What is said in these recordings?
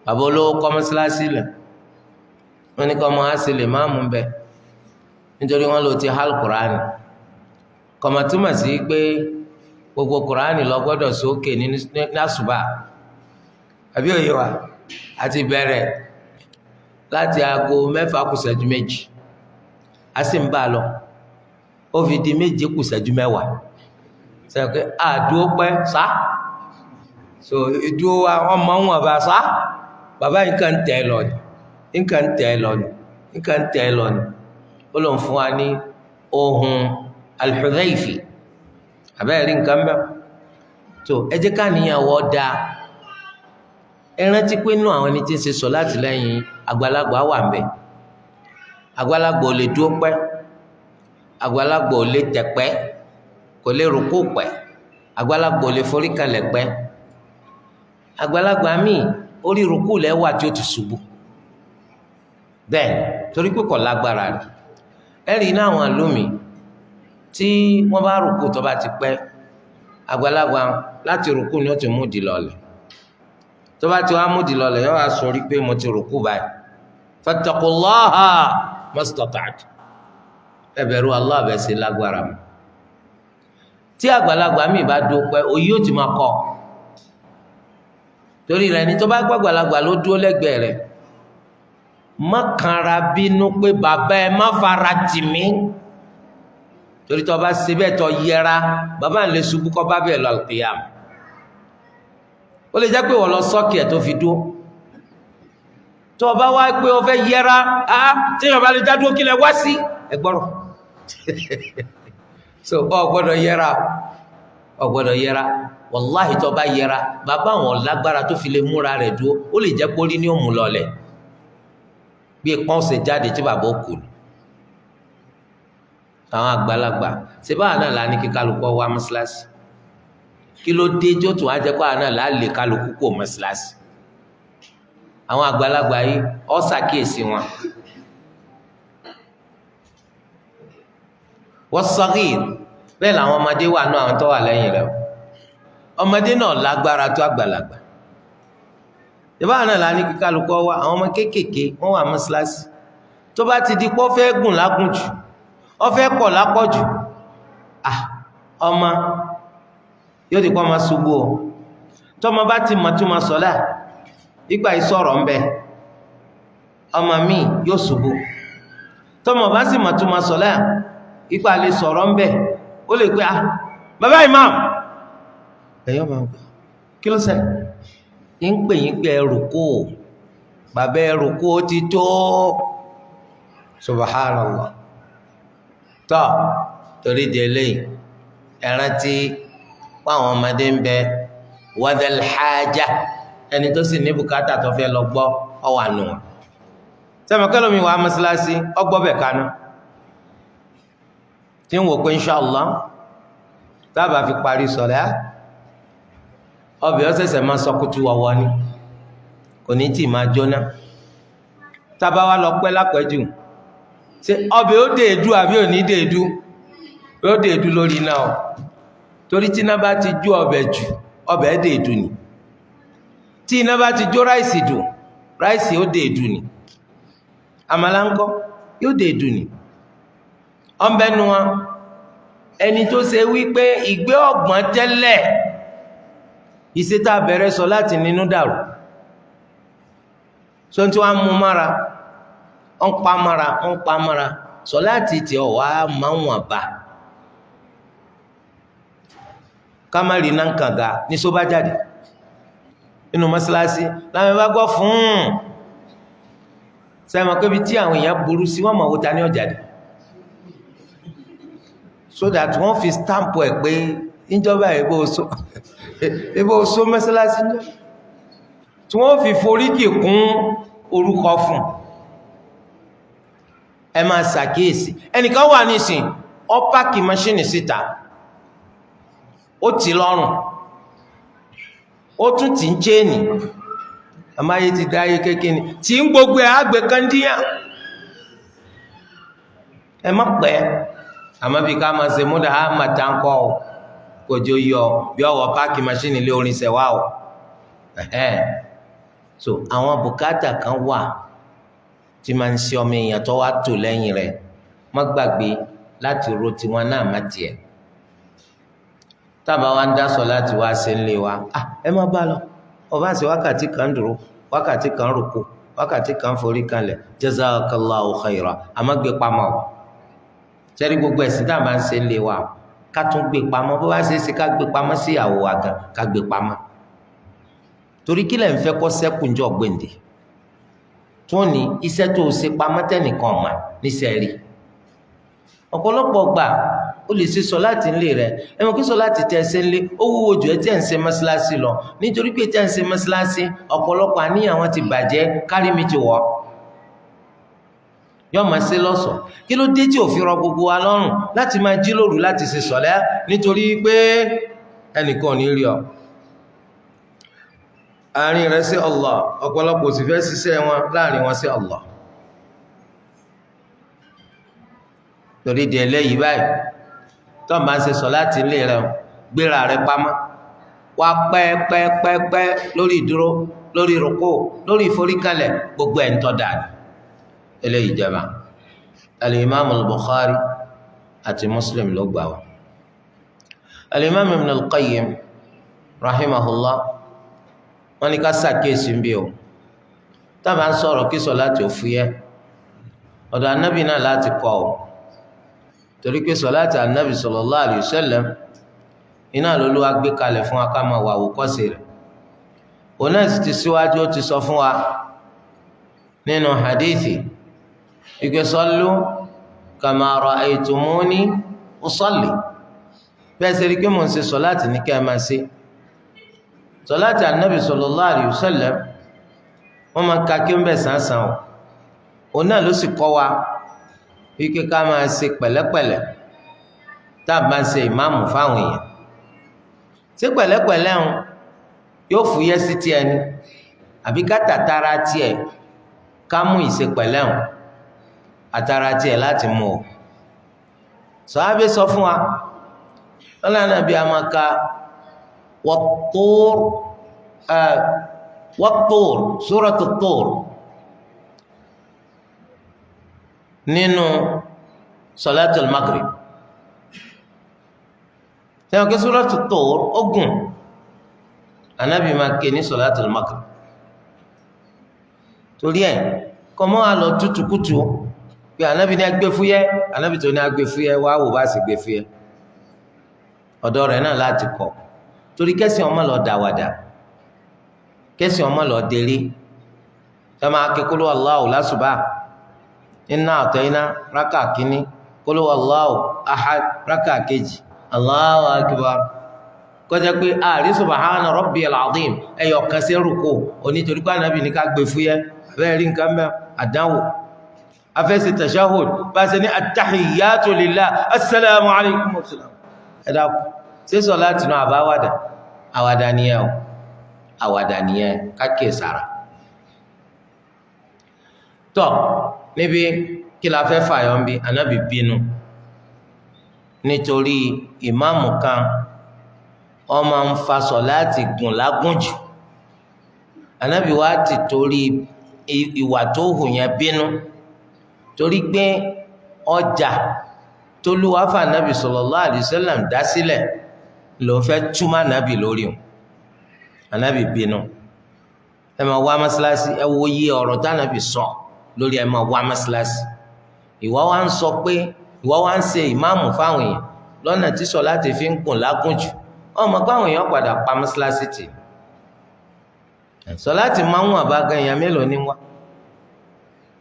Bàbá olówó kọ́ mọ́sálásí lẹ̀, wọ́n ní kọ́ ọmọ á sì lè má mú bẹ́ẹ̀ nítorí wọ́n lò ti hal kuraani. Kọ̀mọ̀ túmọ̀ sí pé gbogbo kuraani lọ gbọ́dọ̀ sókè ní àsùbà, àbí òye wa? Àti bẹ̀rẹ̀ láti aago 6 kù ìṣẹ́jú 2, a sì ń bá a lọ, ó fi di 7 kù ìṣẹ́jú 10. Sọ pé àdúró pẹ́ sá, so ìdúró wa wọ́n mọ̀ wọn bá sá, bàbá yìí kàn ń tẹ̀ lọ ni, nǹkan ń tẹ̀ lọ ni, nǹkan ń tẹ̀ lọ ni. Ó lóun fún wa ní ohun Al-Hudhayfi, àbẹ́rẹ́ rí nǹkan bẹ́ẹ̀. Tó ẹ jẹ́ ká níyàwó dáa. Ẹ rántí pé inú àwọn ẹni tí ń ṣe sọ láti lẹ́yìn àgbàlagbà wà ń bẹ̀. Àgbàlagbà ò lè dúró pẹ́, àgbàlagbà ò lè tẹ̀ pẹ́, kò lè rúkú pẹ́, àgbàlagbà ò lè forí kalẹ̀ pẹ́. Àgbàlagbà míì orí rúkú lẹ̀ wà tí ó ti ṣubú bẹ́ẹ̀, torí pé kò lágbára rẹ̀. Ẹ rí iná àwọn àlómi tí wọ́n bá rúkú tó bá ti pẹ́, àgbàlagbà láti rúkú ni ó ti mú di lọlẹ̀. Tó bá ti wá mú di lọlẹ̀, yóò wá sọ rí pé mo ti rúkú báyìí. Fattaqullaha mastata'tu, ẹ bẹ̀rù Allah bẹ́ẹ̀ sí lágbára mi. Tí àgbàlagbà mi bá dúró pẹ́, òyì yóò ti máa kọ́. Torí rẹ̀ ni tó bá gbàgbàlagbà ló dúró lẹ́gbẹ̀ẹ́ rẹ̀, má kanra bínú pé bàbá ẹ má fara tì mí. Torí tó bá ṣe bẹ́ẹ̀ tó yẹra, bàbá ń lè ṣubú kọ́ bá bẹ́ẹ̀ lọ àlùkìyàm. Ó lè jẹ́ pé wọ́n lọ sọ́ọ̀kì ẹ̀ tó fi dúró. Tó o bá wá pé o fẹ́ yẹra, á tí yọ̀ọ́ bá lè dá dúró kí lẹ wá sí, ẹ gbọ́rọ̀. So ọ gbọ́dọ̀ yẹra, ọ gbọ́dọ̀ yẹra. Wàláhì tó bá yẹra, bàbá àwọn lágbára tó fi lè múra rẹ̀ dúró, ó lè jẹ́ pórí ní òmù lọlẹ̀. Bí pọ́n ṣe jáde tí bàbá ó kù nù. Àwọn àgbàlagbà ṣe báwa náà la ní kí kálukú wá mọ́ṣáláṣí. Kí ló dé tí ó tún wá jẹ́ pé àwa náà là á lè kálukú kó mọ́ṣáláṣí? Àwọn àgbàlagbà yìí ó ṣàkíyèsí wọn. Was-saghir, bẹ́ẹ̀ làwọn ọmọdé wà nù àwọn tó wà lẹ́yìn rẹ̀. Ọmọdé náà lágbára tó àgbàlagbà. Ṣe báwa náà la ní kí kálukú wá. Àwọn ọmọ kéékèèké wọ́n wà mọ́ṣáláṣí. Tó bá ti di pé ó fẹ́ gùn lágùn jù, ó fẹ́ pọ̀ lápọ̀jù, ọmọ yóò di kó ọmọ ṣubú o. Tọmọ bá ti mọ̀ tó ma sọ̀lá, ìgbà ìsọ̀rọ̀ ń bẹ, ọmọ mi yóò ṣubú. Tọmọ bá sì mọ̀ tó ma sọ̀lá, ìgbà lè sọ̀rọ̀ ń bẹ, ó lè pé bàbá imam, ẹ̀yọ́ máa ń gbà kí ló ṣẹlẹ̀? Ń pè yín pé ẹrù kó, bàbá ẹrù kó ti tó. Subhanallah. Tọ́ torí di eléyìí, ẹ rántí fáwọn ọmọdé ń bẹ, wadhal haja, ẹni tó sì ní bùkátà tó fẹ́ lọ gbọ́ ọ wà nù wọn. Sẹ́mi kẹ́lómi wàá mọ́sálásí ọgbọ́ bẹ̀ kaná tí ń wò pé inṣàlá tábà fi parí sọ̀rọ̀ ọbẹ̀ ọ̀sẹ̀sẹ̀ máa sọ kutu wọ̀wọ́ ni, kò ní tì máa jóná. Tábà wà lọ pẹ́ lápẹ́jù, ṣé ọbẹ̀ ó dé èédú àbí ò ní dé èédú? Ó dé èédú lórí iná o. Torí tí iná bá ti jó ọbẹ̀ jù, ọbẹ̀ dé èédú ni. Tí iná bá ti jó ráìsì dùn, ráìsì ó dé èédú ni. Àmàlà ńkọ́ yóò dé èédú ni. Ọ̀nbẹ nu wọn, ẹni tó ṣe wípé ìgbé ọ̀gbọ́n tẹ́lẹ̀, ìṣètà bẹ̀rẹ̀ sọ láti nínú dàrú. So tí wọ́n mú mára, ń pa mára, ń pa mára, sọ láti tì ọ̀ wá máa wọ̀n bá. Kámárì náà kànga ní sọ bá jáde nínú mọ́ṣáláṣí láwọn bá gbọ́ fún un. Sẹ́wọ̀n kébi tí àwọn èèyàn burú sí, wọ́n mọ̀ wò ta ní ọ̀jáde, so that wọ́n fi stamp ẹ̀ pé níjọba ìbò so mọ́ṣáláṣí ní, tí wọ́n fi foríkì kún orúkọ fún. Ẹ máa ṣàkíyèsí, ẹnìkan wà nísìn, ó páàkì máṣíìnì síta, ó tì lọ́rùn, ó tún tì ń chéènì. Àmáyé ti dá ayé kékeré ni tí ń gbogbo ẹ̀ àgbẹ̀ kan díyà. Ẹ má pẹ́, àmọ́ bí ká máa ṣe múdà á máa ta ń kọ́ ọ, kò jọ yọ bí ọwọ́ páàkì máṣíìnì lé orin ṣẹ̀ wá o. So àwọn bùkátà kan wà tí máa ń ṣe ọmọ èèyàn tó wá tò lẹ́yìn rẹ̀, má gbàgbé láti ro tiwọn náà má tiẹ̀. Tábà wa ń dá sọ láti wá ṣe ń lé wa, ẹ má bá lọ, ọba ṣe wákàtí kan dúró, wákàtí kan rúkú, wákàtí kan forí kanlẹ̀, jazakallahu khaira, àmọ́ gbé pamọ́ o. Sẹ́rí gbogbo ẹ̀sìn tá a máa ń ṣe ń lé wa, ká tún gbé pamọ́, bó bá ṣe é ṣe ká gbé pamọ́ sí ìyàwó wa gan, ká gbé pamọ́. Torí kí lẹ̀ ń fẹ́ kọ́ sẹ́kù ńjọ́ gbèǹde tó ní iṣẹ́ tó ṣe pamọ́ tẹ́nìkan ọ̀mà níṣẹ́ rí. Ọ̀pọ̀lọpọ̀ gbà ó lè ṣe sọ láti ńlé rẹ̀, ẹ mọ̀ kí sọ láti tẹ́ ẹ ṣe ńlé ó wúwo jù ẹ tẹ́ ẹ ń ṣe mọ́ṣáláṣí lọ, nítorí pé tẹ́ ẹ ń ṣe mọ́ṣáláṣí ọ̀pọ̀lọpọ̀ àníyàn wọn ti bàjẹ́, kárí mi ti wọ̀ yóò máa ṣe lọ́sọ̀ọ́. Kí ló dé tí ò fi rọ gbogbo wa lọ́rùn láti máa jí lóru láti ṣe sọ̀lẹ́? Nítorí pé ẹnìkan ò ní rí ọ. Àárín rẹ sí Allah, ọ̀pọ̀lọpọ̀ sì fẹ́ ṣiṣẹ́ wọn láàrin wọn sí Allah. Torí di eléyìí báyìí, tó máa ń ṣe sọ láti ilé rẹ, gbéra rẹ pamọ́, wá pẹ́ẹ́pẹ́ẹ́pẹ́ lórí ìdúró, lórí ìrùkú, lórí ìforíkalẹ̀, gbogbo ẹ̀ ń tọ́ da ni. Eléyìí jẹba Al-Imam Al-Bukhari àti Muslim ló gbà wá. Al-Imam Ibn Al-Qayyim rahimahullah wọ́n ní ká ṣàkíyèsí ń bí o, tábà ń sọ̀rọ̀ kí sọ̀láàtì ò fúyẹ́, ọ̀dọ̀ anábì náà láti kọ́ ọ, torí pé sọ̀láàtì anábì sallallahu alayhi wa sallam iná lÓlúwa gbé kalẹ̀ fún wa ká máa wà àwòkọ́ṣe rẹ̀. Òun náà sì ti síwájú, ó ti sọ fún wa nínú hadithi ìgbé sallu kama ra'aytumuni usalli, bẹ́ẹ̀ ṣe rí pé mò ń ṣe sọ̀láàtì ní kẹ́ ẹ máa ṣe. Sọláàtì anabi sallallahu alayhi wa sallam wọn máa ka kí n bẹ sàǹsàn o, òun náà ló sì kọ́ wa wípé ká máa ṣe pẹ̀lẹ́pẹ̀lẹ́ tá a bá ń ṣe ìmáàmù fáwọn èèyàn. Ṣé pẹ̀lẹ́pẹ̀lẹ́ ń yóò fúyẹ́ sí tiẹ̀ ni, àbí ká tàtàrà tiẹ̀ ká mú ìṣe pẹ̀lẹ́ ń àtàrà tiẹ̀ láti mú o? Sọ̀hábí sọ fún wa lọ́la bí a máa ka والطور سورة الطور nínú صلاة المغرب. Sẹ́wọ̀n kí سورة الطور ogun anabi máa ké ní صلاة المغرب, torí ẹ̀ kọ́mọ́ àlọ́ tutukutu pé anabi ní agbé fúyẹ́, anabi tó ní agbé fúyẹ́ wàá wò bá sì gbé fúyẹ́, ọ̀dọ̀ rẹ̀ náà láti kọ́, torí kẹsì ọmọ lọ dàwàdà, kẹsì ọmọ lọ délé. Ẹ máa ké kóló Allahu lásùbà, iná àtọ iná rákà kínní, kóló Allahu ahad rákà kejì, Allahu akbar, kọjá pé àrí subahana rabbiyal azim ẹyọ kan sí rúkú onítorí pé ànábì ní ká gbé fúyẹ́, abẹ́rẹ́ rí nǹkan mẹ́ àdánwò. Afẹ́sẹ̀ tashahhud bá a ṣe ní attahiyatu lillah assalamu alaykum ẹ dákun, ṣé sọláàtì náà àbá wàdà? Àwàdà nìyẹn o, àwàdà nìyẹn, kákìí sára. Tọ níbi kí la fẹ́ fààyàn bí anábì bínú nítorí ìmáàmù kan ó máa ń fa sọláàtì gùn lágùn jù. Anábì wa ti torí ìwà tó hù yẹn bínú, torí pé ọjà tolúwa fà nàbì sallallahu alaihi wasallam dá sílẹ̀ ló fẹ́ túmọ̀ ànábì lórí o. Ànábì bínú. Ẹ máa wá mọ́sálásí, ẹ wo iye ọ̀rọ̀ tànábì sọ lórí ẹ máa wá mọ́sálásí. Ìwọ wa ń sọ pé ìwọ wa ń ṣe ìmáàmù fáwọn èèyàn lọ́nà tí sọ láti fi ń gùn lágùn jù, ọmọ káwọn èèyàn padà pa mọ́sálásí tì. Sọ láti máa ń wọ̀n bá gan, èèyàn mélòó ní wá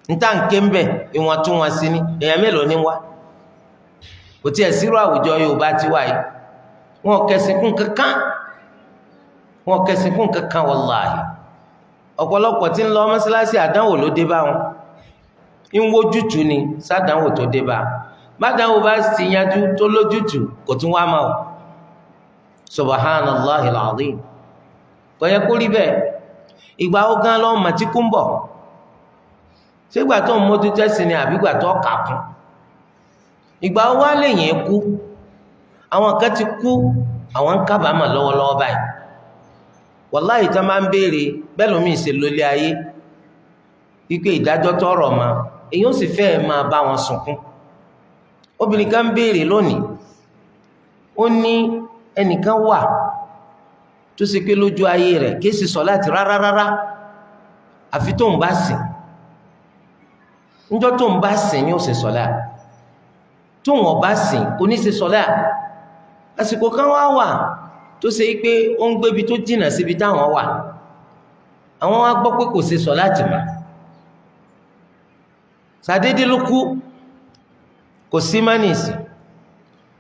níta ń ké ń bẹ̀, ìwọ̀n tún wọn sí ní èèyàn mélòó ní wá. Kò tiẹ̀ sírò àwùjọ Yorùbá ti wá yìí, wọn kẹsìn kún kankan, wọn kẹsìn kún kankan wàláhì. Ọ̀pọ̀lọpọ̀ tí ń lọ mọ́sálásí àdánwò ló dé bá wọn, ń wójútùú ni sádánwò tó dé bá, bádánwò bá sì yanjú tó lójútùú kò tún wá máa o. Subhanallahi alazim, kò yẹ kó rí bẹ́ẹ̀. Ìgbà ó gán lọ́ọ́ mà tí kú ń bọ̀, ṣégbà tó ń mójú tẹ́sí ni àbígbà tó kà kún? Ìgbà ó wá lèyìn kú, àwọn kan ti kú, àwọn ń kábàámà lọ́wọ́lọ́wọ́ báyìí. Wàláhì tó máa ń béèrè bẹ́ẹ̀ lómi ṣe lólé ayé wípé ìdájọ́ tọrọ ma èyí ó sì fẹ́ máa bá wọn sunkún. Obìnrin kan béèrè lónìí, ó ní ẹnìkan wà tó ṣe pé lójú ayé rẹ̀ kì í sì sọ̀láàtì rárá rárá àfi tó ń bá sìn. Níjọ́ tó ń bá sìn ni ó ṣe sọ̀lá, tó ń bá sìn kò ní ṣe sọ̀lá. Àsìkò kan wá wà tó ṣe pé ó ń gbébi tó jìnnà síbi táwọn wà, àwọn wá gbọ́ pé kò ṣe sọ̀láàtì mọ́. Sàdédé ló kú, kò sí mánìsì.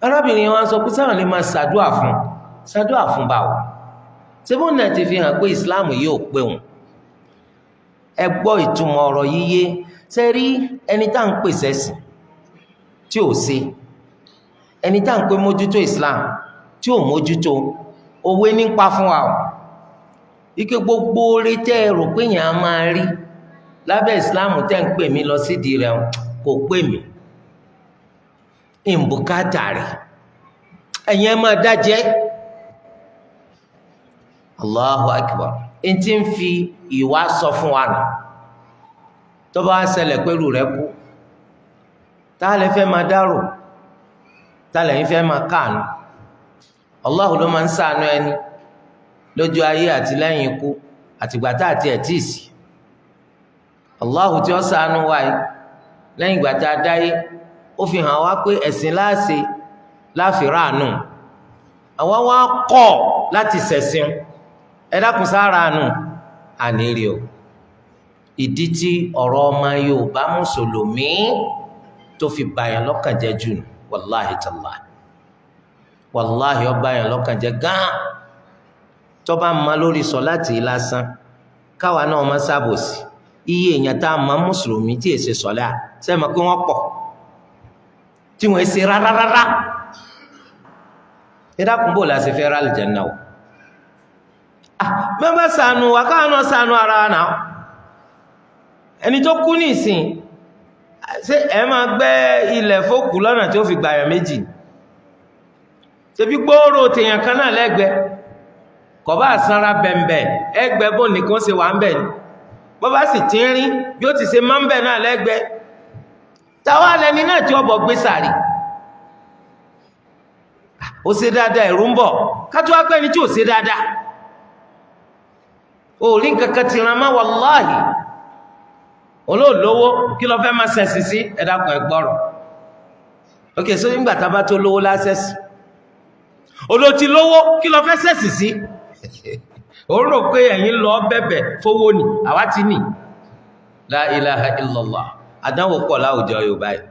Arábìnrin wa sọ pé sáwọn lè máa ṣàdúà fún, ṣàdúà fún báwo? Ṣébó náà ti fi hàn pé Islam yóò pé òun? Ẹ gbọ́ ìtumọ̀ ọ̀rọ̀ yíyé. Ṣe rí ẹni tá à ń pè sẹ́sìn tí ò ṣe, ẹni tá à ń pè mójútó Islam tí ò mójútó, òwe nípa fún wa o. Ike gbogbo oore tẹ́ ẹ rò pé yẹn á máa rí lábẹ́ Islam tẹ́ ń pè mí lọ sídìí rẹ̀ kò pè mí, ìbùkátà rẹ̀ ẹ̀yin ẹ máa dájẹ́. Allahu Akbar. N ti ń fi ìwà sọ fún wa nù. Tó bá ṣẹlẹ̀ pẹ̀lú rẹ̀ kú, tá a lè fẹ́ máa dárò, tá a lè fẹ́ máa káànú. Allahu ló máa ń ṣàánú ẹni lójú ayé àti lẹ́yìn ikú àtìgbà tá àti ẹ̀ tíì sí. Allahu tí ó ṣàánú wa yìí lẹ́yìn ìgbà tá a dáyé, ó fi hàn wá pé ẹ̀sìn láàṣẹ láfìràánù. Àwọn wá kọ̀ láti ṣẹ̀sìn. Ẹ dákun sára nù àníri o. Ìdí tí ọ̀rọ̀ ọmọ Yorùbá mùsùlùmí tó fi bàyàn lọ́kàn jẹ́ jù nù, wàláhì tàláhì, wàláhì ó bàyàn lọ́kàn jẹ́ gán. Tó bá ma lórí sọ láti lásán, káwa náà má sábòsí. Iye èèyàn tá a mọ̀ mùsùlùmí tí èsè sọ̀lá sẹ́mi pé wọ́n pọ̀ tí wọ́n ṣe rárárárá. Ẹ dákun, bò la ṣe fẹ́ rálì jẹ́ náà o? Mẹ́fà sànù wà káwọn náà sànù ara wa náà. Ẹni tó kú ní ìsìn, ṣé ẹ máa gbẹ́ ilẹ̀ fókù lọ́nà tí ó fi gbàyàn méjì? Ṣebí gbóòrò tèèyàn kan náà lẹ́gbẹ̀ẹ́, kò bá sanra bẹ̀m̀bẹ̀ ẹgbẹ́ bò nìkan ṣe wà ń bẹ̀ ni, bó bá sì ti ń rí bí ó ti ṣe máa ń bẹ̀ náà lẹ́gbẹ̀ẹ́. Táwa lẹni náà tí ọbọ̀ gbé sàárì, ó ṣe dáadáa, ẹ̀rù ń bọ̀ ká tó wá pẹ́ ni tí ò ṣe dáadáa. Orí nǹkankan ti ran máa, wàláhì olóòlówó kí lọ fẹ́ máa sẹ̀sì sí? Ẹ dákun ẹ gbọ́rọ̀. Ok, so nígbà tá a bá tó lówó lásẹ̀sì, olóòtí lówó kí lọ fẹ́ sẹ̀sì sí? Ó rò pé ẹ̀yin lọ bẹ̀bẹ̀ fowó ni, àwa ti nì. La ilaha illallah. Àdánwò pọ̀ láwùjọ Yorùbá yìí,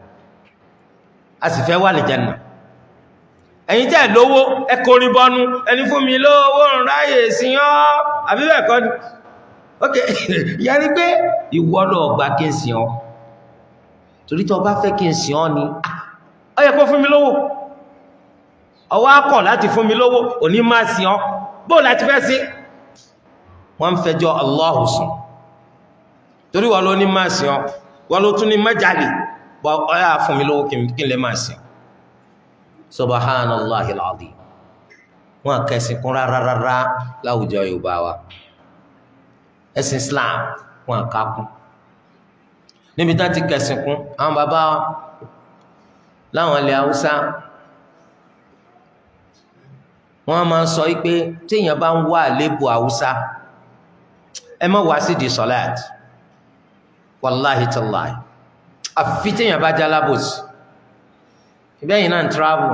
a sì fẹ́ wà lè jẹ́nà. Ẹ̀yin tẹ́ lówó ẹ kọrin bọnu, ẹni fún mi lówó ń ráyè sí ọ́, àbí bẹ́ẹ̀ kọ́ ni? Ok, ìyá ni pé ìwọ lọ gbà kí n sìn ọ́, torí tó bá fẹ́ kí n sìn ọ́ ni ó yẹ kó fún mi lówó. Ọwọ́ akọ̀ láti fún mi lówó, òní máa sìn ọ́, bó láti fẹ́ sí? Wọ́n ń fẹjọ́ Allahu sùn, torí wọ́n ló ní máa sìn ọ́, wọ́n ló tún ní mẹ́jàlè, bọ́ ọ yà fún mi lówó kí n lè máa sìn. Subhanallahi alazim. Wọn kẹsìn kún rárárárá láwùjọ Yorùbá wa. Ẹ̀sìn Islam wọn kà kún. Níbi tá ti kẹsìn kún, àwọn bàbá wa láwọn ilẹ̀ Haúsá, wọn máa ń sọ pé téèyàn bá ń wá àlébù Haúsá, ẹ má wá sí di sọláàt, wàláhi tàláhi, àfi téèyàn bá jálábòsì. Bẹ́yìn náà ń travel,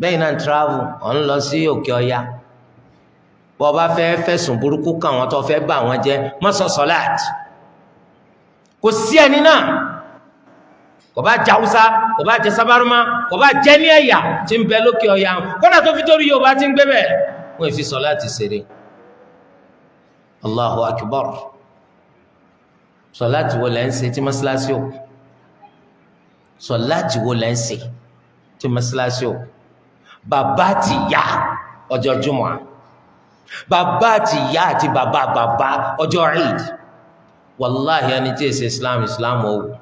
bẹ́yìn náà ń travel, ọ̀ ń lọ sí òkè ọya, bọ́ ọba fẹ́ fẹ̀sùn burúkú kàn wọ́n tó fẹ́ bà wọ́n jẹ́, má sọ sọ́láàt. Kò sí ẹni náà, kò bá jẹ́ Haúsá, kò bá jẹ́ sábàrúmá, kò bá jẹ́ ní ẹ̀yà tí ń bẹ lókè ọya, kódà tó fi torí Yorùbá tí ń gbé bẹ́ẹ̀, wọ́n fi sọ́láàt ṣeré. Allahu akbar. Sọ́láàt wo lẹ́ ń ṣe tí mọ́ṣáláṣí òkú? Sọláàtì wo lẹ́ ń ṣe tí mọ́ṣáláṣí o? Bàbá àti ìyá ọjọ́ jùmọ̀, bàbá àti ìyá àti bàbá bàbá ọjọ́ Eid. Wàláhì ẹni tí èsì Islam Islam ò wò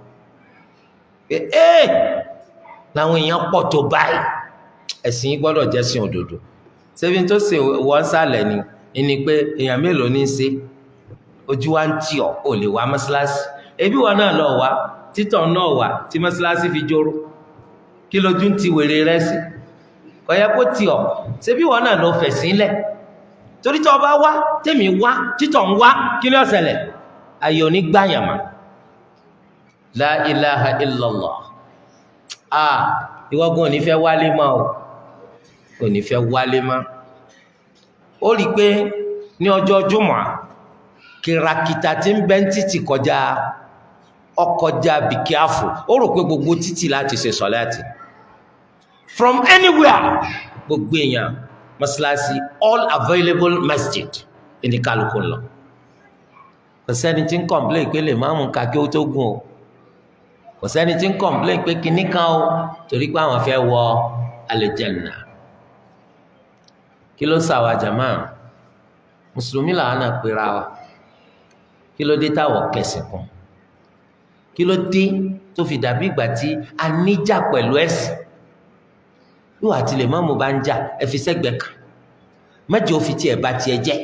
ẹ làwọn èèyàn pọ̀ tó báyìí, ẹ̀sìn yìí gbọ́dọ̀ jẹ́ sìn òdodo. Ṣebí tó ṣe wọ́n sàlẹ̀ ni Ẹni pé èèyàn mélòó ní í ṣe ojú wa ń tì ọ́ ò lè wá mọ́ṣáláṣí. Ebi wọn náà lọ wá títọ̀ náà wá tí mọ́ṣáláṣí fi jóró. Kí lójú ń ti wèrè rẹ sí? Kò yẹ kó tì ọ́. Ṣebí wọn náà lọ fẹ̀sìn lẹ̀? Torí tí ọba wá tèmi wá títọ̀ ń wá kí ni ó ṣẹlẹ̀? Ayé òní gbàyàmà. La ilaha illallah. Ìwọ́gun ò ní fẹ́ wálé mọ́ o, ò ní fẹ́ wálé mọ́. Ó rí i pé ní ọjọ́ jùmọ̀ kìràkìtà tí ń bẹ ń títì kọjá ọkọjá bìkíáfù. Ó rò pé gbogbo títì láti ṣe sọ̀láàtì from anywhere, gbogbo èèyàn mọ́ṣáláṣí, all available masjid ní kálukú lọ. Kò sẹ́ni tí ń complain pé lè má mú kàkí ó tó gùn o, kò sẹ́ni tí ń complain pé kinní kan o, torí pé àwọn fẹ́ wọ àlùjánnà. Kí ló sàwà jàmá? Mùsùlùmí làwọn náà pera wa. Kí ló dé táwọ̀ kẹsìn kan? Kí ló dé tó fi dàbí ìgbà tí a níjà pẹ̀lú ẹ̀sìn? Yóò àti lè má mú bá ń jà, ẹ fi sẹ́gbẹ̀ẹ́ kan. Mẹ́jọ fi tiẹ̀ bá tiẹ̀ jẹ́,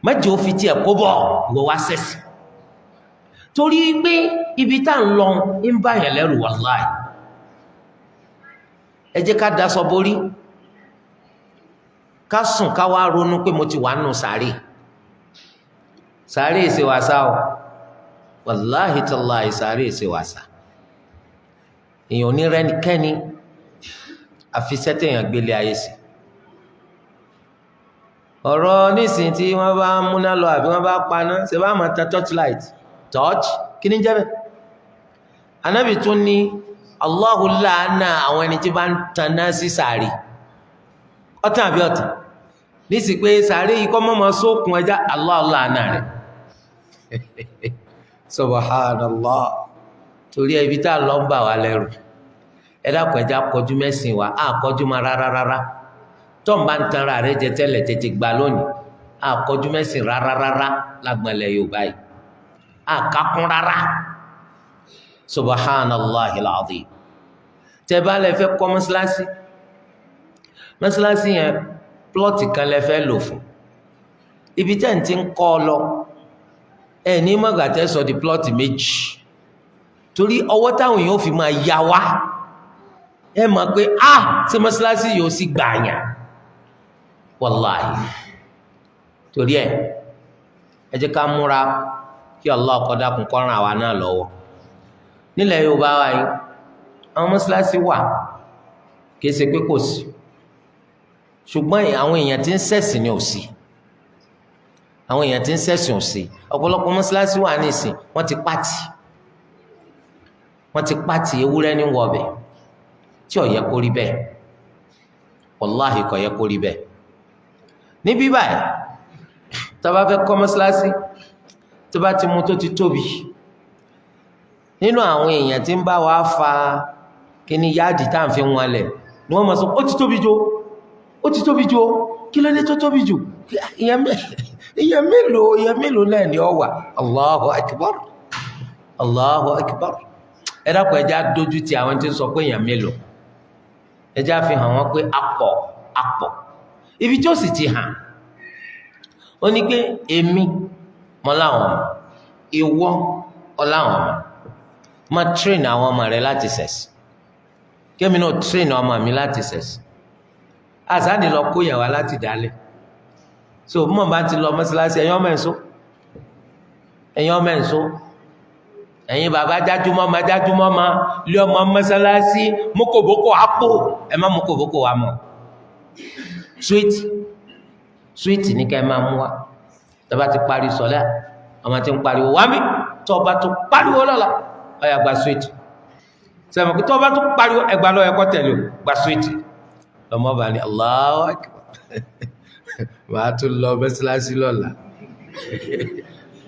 mẹ́jọ fi tiẹ̀ kó bọ̀ ìwọ wá sẹ́sìn. Torí pé ibi tá ń lọ ń bá yẹn lẹ́rù wàláì. Ẹ jẹ́ ká daṣọ borí, ká sùn, ká wá ronú pé mo ti wà nù sàárè. Sàárè ṣe wàsá o, wàláhì tàláhì sàárè ṣe wàsá. Èèyàn onírẹ́nikẹ́ni àfi sẹ́tẹ̀yàn gbélé ayé sí. Ọ̀rọ̀ nísìnyí tí wọ́n bá múná lọ àbí wọ́n bá paná, ṣe bá máa tan torchlight. Torch kí ni jẹ́ bẹ́ẹ̀? Anábì tún ní Allahu láàánà àwọn ẹni tí bá ń taná sí sàárè. Ọ̀tàn àbí ọ̀tàn? Nísì pé sàárè yìí kọ́ mọ́mọ́ sókun ẹja, Allahu láàánà rẹ̀. Subhanallah. Torí ibi tá a lọ ń bà wá lẹ́rù. Ẹ dákun, ẹja kọjú mẹ́sìn wa, á kọjú ma rárá rárá. Tọ́n bá ń tanra rẹ jẹ tẹ́lẹ̀ tètè gbà lónìí. Á kọjú mẹ́sìn rárá rárá lágbọ̀nlẹ̀ Yorùbá yìí. Á kakún rárá. Subhanallahi al-azim. Tẹ́ bá lẹ fẹ́ kọ́ mọ́sálásí, mọ́sálásí yẹn plọ́ọ̀tì kan lẹ fẹ́ lò fún. Ibi tẹ́ ń ti ń kọ́ ọ lọ, ẹ ní mọ̀gàtẹ́ sọ di plọ́ọ̀tì méjì. Torí ọwọ́ táwọn èèyàn fi máa ya wá, ẹ mọ̀ pé a ṣe mọ́sálásí yóò sì gbààyàn. Wàláhì. Torí ẹ jẹ́ ká múra kí Allah kó dákun kó ràn àwa náà lọ́wọ́. Nílẹ̀ Yorùbá wa yìí, àwọn mọ́sálásí wà, kìí ṣe pé kò sí, ṣùgbọ́n àwọn èèyàn tí ń ṣẹ̀sìn ni ò sí. Àwọn èèyàn tí ń ṣẹ̀sìn ò sí. Ọ̀pọ̀lọpọ̀ mọ́sálásí wà nísìn, wọ́n ti pàtì, wọ́n ti pàtì, ewúrẹ́ ní wọ̀bẹ̀, tí ò yẹ kó rí bẹ́ẹ̀. Wàláhì kò yẹ kó rí bẹ́ẹ̀. Níbí báyìí, tó bá fẹ́ kọ́ mọ́sálásí, tó bá ti mú tó ti tóbi, nínú àwọn èèyàn tí ń bá wa fa kíní yáàdì tá à ń fi wọn lẹ̀ ni wọ́n máa sọ, ó ti tóbi jù, ó ti tóbi jù, kí ló dé tó tóbi jù? Èèyàn mélòó, èèyàn mélòó náà ni ọ wà? Allahu akbar, Allahu akbar. Ẹ dákun, ẹja dójú ti àwọn tí ń sọ pé èèyàn mélòó. Ẹja fi hàn wọ́n pé apọ̀ apọ̀. Ibi tí ó sì ti hàn ó ní pé èmi mọ láwọn ọmọ, ìwọ ọláwọn ọmọ, máa train àwọn ọmọ rẹ láti sẹ̀sì, kémi náà train ọmọ mi láti sẹ̀sì. Àsáni lọ kó yẹn wá láti dálẹ̀. So mọ̀ bá ti lọ mọ́sálásí, ẹ̀yin ọmọ ẹ̀sọ́, ẹ̀yin ọmọ ẹ̀sọ́, ẹ̀yin bàbá jájúmọ́ ma jájúmọ́ ma lé ọmọ mọ́sálásí, mọ́kòbókò àpò, ẹ má mọ́kòbókò wa mọ̀. Sweet sweet ní ká ẹ máa mú wa. Tọ́ba ti parí sọ́lá, ọmọ ti ń pariwo wá mi, tọ́ba tó pariwo lọ́la, ọ̀yà gba sweet. Sẹ́mi kí tọ́ba tó pariwo ẹgbàá lọ́yẹ kọ́ tẹ̀lé o, gba sweet. Lọ́mọ bá ní Allahu Akbar. Wàá tún lọ mọ́sálásí lọ́la.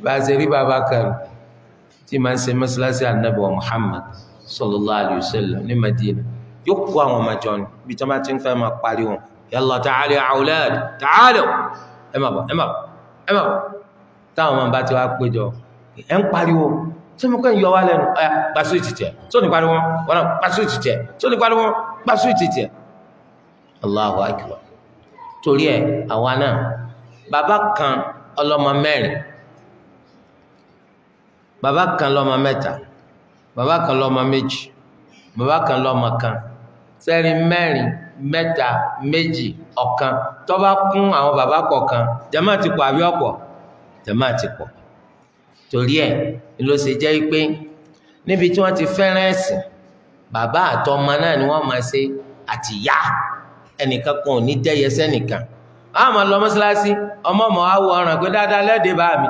Bá a ṣe rí bàbá kan tí màá ń ṣe mọ́sálásí Ànábì wa Muhammad sallallahu alayhi wa sallam ní Madina, yóò kó àwọn ọmọ jọ ni bí tí wọ́n bá ti ń fẹ́ máa pariwo, yalla ta'ala ya awlad ta'alu, ẹ má bọ̀, ẹ má bọ̀, ẹ má bọ̀. Táwọn ọmọ bá ti wá péjọ, ẹ ń pariwo tí mo kàn yọ wá lẹ́nu, ẹ gba súwìtì tiẹ̀ tó ní pariwo wọn náà, gba súwìtì tiẹ̀ tó ní pariwo, gba súwìtì tiẹ̀. Allahu akbar. Torí ẹ àwa náà Bàbá kan ọlọ́mọ mẹ́rin, bàbá kan lọ́mọ mẹ́ta, bàbá kan lọ́mọ méjì, bàbá kan lọ́mọ kan. Sẹ́rin mẹ́rin, mẹ́ta, méjì, ọ̀kan. Tó bá kún àwọn bàbá kọ̀ọ̀kan, jàmá ti pọ̀ àbí ọ̀pọ̀? Jàmá ti pọ̀. Torí ẹ̀ ló ṣe jẹ́ pé níbi tí wọ́n ti fẹ́ràn ẹ̀sìn, bàbá àtọmọ náà ni wọ́n máa ṣe àtìyá. Ẹnìkan kan ò ní dẹ́yẹ sẹ́nìkan. A máa lọ mọ́ṣáláṣí, ọmọ ọmọ awọ ọ̀ràn pé dáadáa lẹ́ẹ̀dẹ́ bá mi.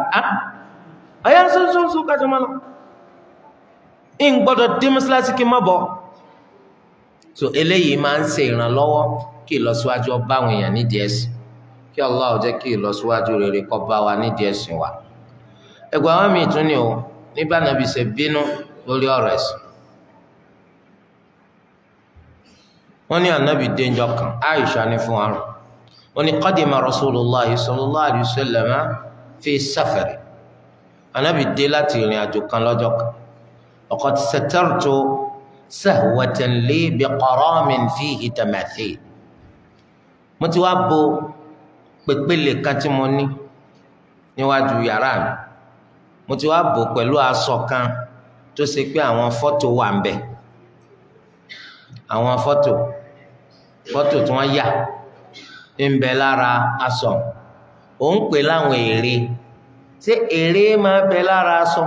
Ọ̀yá sọ́sọ́sọ́ kájọ máa lọ. Ń gbọ́dọ̀ dé mọ́ṣáláṣí kí n má bọ̀. So eléyìí máa ń ṣe ìrànlọ́wọ́ kí ìlọsíwájú bá àwọn èèyàn nídìí ẹ̀sìn. Kí Allah ó jẹ́ kí ìlọsíwájú rere kó bá wa nídìí ẹ̀sìn wa. Ẹgbẹ́ àwọn míì tún ni o, nígbà Nábì ṣe bínú lórí ọ̀rọ̀ ẹ̀sìn. Wọ́n ní Ànábì dénjọ́ kan, Aisha ní fún wa. Wọ́n ní qadima Rasulullah sallallahu alayhi wa sallam fi safari. Ànábì dé láti ìrìn àjò kan lọ́jọ́ kan. Laqad satartu sahwatan li biqaramin fihi tamathil. Mo ti wá bo pèpéle kan tí mo ní níwájú yàrá mi. Mo ti wá bò pẹ̀lú aṣọ kan tó ṣe pé àwọn fọ́tò wà ń bẹ̀. Àwọn fọ́tò tí wọ́n yà ń bẹ lára aṣọ. Ò ń pè láwọn ère. Ṣé ère máa bẹ lára aṣọ?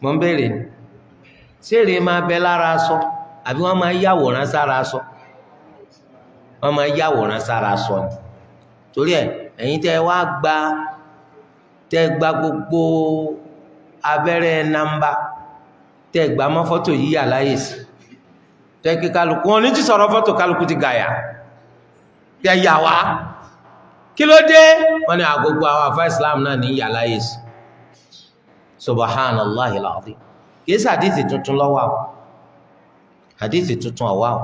Mo ń béèrè ni. Ṣé ère máa bẹ lára aṣọ? Àbí wọ́n máa yàwòrán sára aṣọ? Wọ́n máa yàwòrán sára aṣọ ni. Torí ẹ̀, ẹ̀yin tẹ́ wá gba, tẹ́ gba gbogbo abẹ́rẹ́ nàmbà, tẹ́ gba mọ́ fọ́tò yíyà láyè sí. Tẹ́ kí kálukú wọn ní ti sọ̀rọ̀ fọ́tò, kálukú ti gàyà. Tẹ́ yà wá. Kí ló dé? Wọ́n ní àgbogbo àwọn àfa Islam náà ní yà láyè sí. Subhanallahi alazim. Kìí ṣe àdìsí tuntun lọ́wọ́ o. Àdìsí tuntun ọ̀wá o.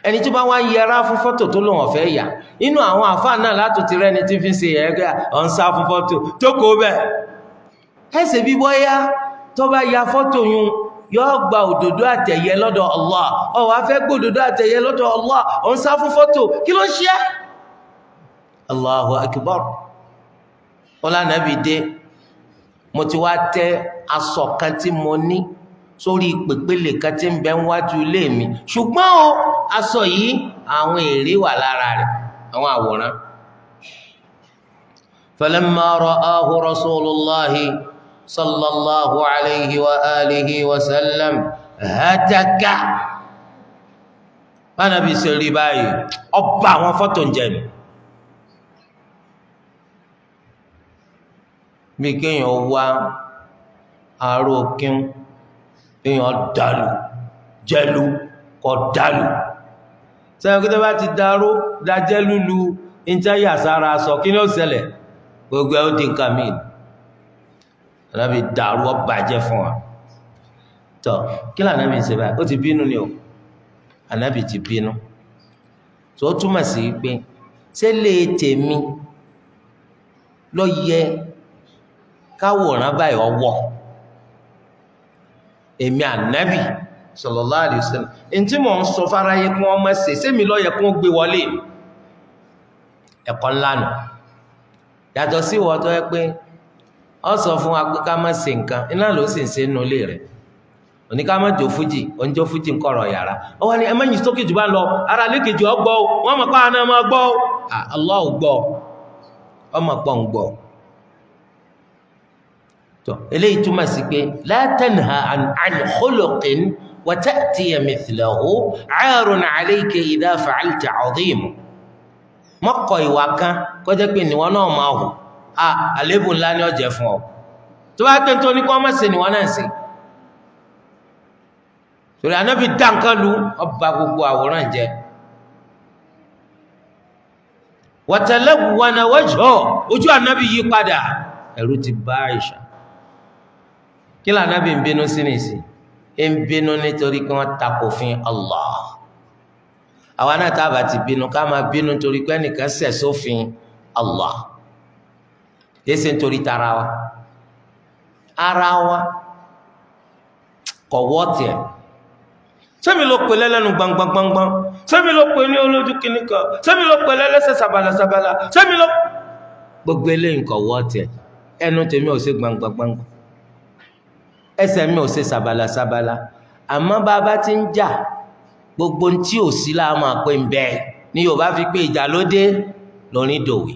Ẹni tí bá wá ń yẹra fún fọ́tò tó lòun ọ̀fẹ́ yà, inú àwọn àfa náà látò ti rẹ́ni tí fi ń ṣe ẹ̀ẹ́gẹ́ ọ̀n sá fún fọ́tò tó kó bẹ́ẹ̀. Ẹsẹ̀ bí bọ́yá tó bá ya fọ́tò yun, yóò gba òdòdó àtẹ̀yẹ lọ́dọ̀ Allah. Ó wá fẹ́ gbòdòdó àtẹ̀yẹ lọ́dọ̀ Allah, ọ̀n sá fún fọ́tò, kí ló ń ṣe? Allahu akbar. Ọlá nàbì dé, mo ti wá tẹ́ aṣọ kan tí mo ní sórí pèpéle kan tí ń bẹ níwájú ilé mi, ṣùgbọ́n o aṣọ yìí àwọn èrè wà lára rẹ̀, àwọn àwòrán. Falamma ra'ahu rasulullahi sallallahu alayhi wa alihi wa sallam hataka. Bánabi ṣe rí báyìí, ọba àwọn fọ́tò ń jẹ ni. Bí kéèyàn wá aró kíún, èèyàn dàlù jẹlu kọ dàlù. Sẹ́yìn kí tó bá ti daró dájẹ́ lúlu ìjẹ́ yàsára sọ, kí ni ó ṣẹlẹ̀? Gbogbo ẹ̀ ó di nǹkan míì. Ànábì dàrú ó bàjẹ́ fún wa. Tọ́ kí lànàbì ń ṣe báyìí? Ó ti bínú ni o. Ànábì ti bínú. Tó túmọ̀ sí pé ṣé lè tèmi lọ yẹ káwòrán báyìí ọwọ́? Èmi Ànábì sallallahu alaihi wasallam, ntí mò ń sọ fáráyé kí wọ́n má ṣe, sẹ́mi ló yẹ kí wọ́n gbé wọlé? Ẹ̀kọ́ ńlá nù. Yàtọ̀ sí ìwọ tó yẹ pé ọ sọ fún wa pé ká má ṣe nǹkan, iná ló sì ń ṣe nínú ilé rẹ̀. Òní ká má jó fújì, òní jó fújì ń kọ̀rọ̀ yàrá. Ó wá ní ẹ má yìn sókè jù bá ń lọ, ara lékejì ọ gbọ́ o, wọ́n mọ̀ pé àwọn náà máa gbọ́ o. Allah gbọ́, ọmọ pọ̀ ń gbọ́. Tó eléyìí túmọ̀ sí pé la tanha an khuluqin wa ta'tiya mithlahu 'arun 'alayka idha fa'alta 'azim. Mọ́kọ̀ ìwà kan kọjá pé níwọ náà máa hù, àlébù ńlá ni ó jẹ́ fún ọ. Tó bá pé nítorí kí wọ́n má ṣe níwọ náà ṣe. Torí Ànábì dá nǹkan lu ọba gbogbo àwòrán jẹ. Wa talawwana wajhuhu, ojú Ànábì yí padà, ẹ̀rù ti bá Àìṣà. Kí lànàbì ń bínú sí nìsín? Ń bínú nítorí kí wọ́n takò fún Allah. Àwa náà tá a bá ti bínú, ká máa bínú nítorí pé ẹnìkan ṣẹ̀ sófin Allah. Kìí ṣe nítorí tara wa. Ara wa kò wọ́ tiẹ̀. Sẹ́mi ló pè lẹ́lẹ́nu gbangbangbangban, sẹ́mi ló pè ní olójú kìíní kan, sẹ́mi ló pè lẹ́lẹ́sẹ̀ sàbàlàsàbàlà, sẹ́mi ló. Gbogbo eléyìí kò wọ́ tiẹ̀. Ẹnu tèmi ò ṣe gbangba-gbangba, ẹsẹ̀ mi ò ṣe sabala-sabala. Àmọ́ bàbá ti ń jà, gbogbo ntí ò sí la máa pè ń bẹ́ẹ̀ ní Yorùbá fi pé ìjà ló dé lórí dòwe.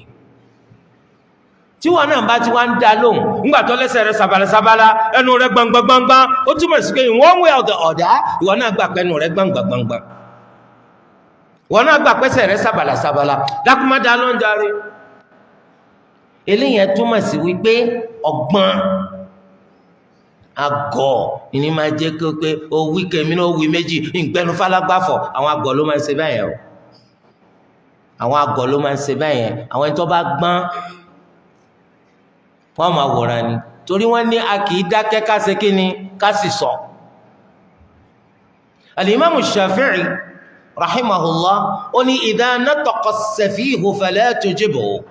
Tí wọn náà bá ti wá ń da lóhùn ńgbà tó lẹ́sẹ̀ rẹ̀ sabalasabala, ẹnu rẹ̀ gbangba-gbangba, ó túmọ̀ sí pé in one way or the other, ìwọ náà gbà pé ẹnu rẹ̀ gbangba-gbangba, ìwọ náà gbà pẹ́sẹ̀ rẹ̀ sabalasabala. Dákúmá dá ló ń darí. Eléyẹn túmọ̀ sí wípé ọgbọ́n àgọ̀ ìní máa jẹ́ pé ó wí kèmí náà ó wí méjì ìgbẹ́nu falágbáfọ̀. Àwọn àgọ̀ ló máa ń ṣe báyẹn o. Àwọn àgọ̀ ló máa ń ṣe báyẹn. Àwọn ẹni tó bá gbọ́n wọ́n máa wòran ni, torí wọ́n ní a kì í dákẹ́ ká ṣe kí ni ká sì sọ. Al-Imam Shafi'i rahimahullah ó ní idha nataqa as-safihu fala tujibhu,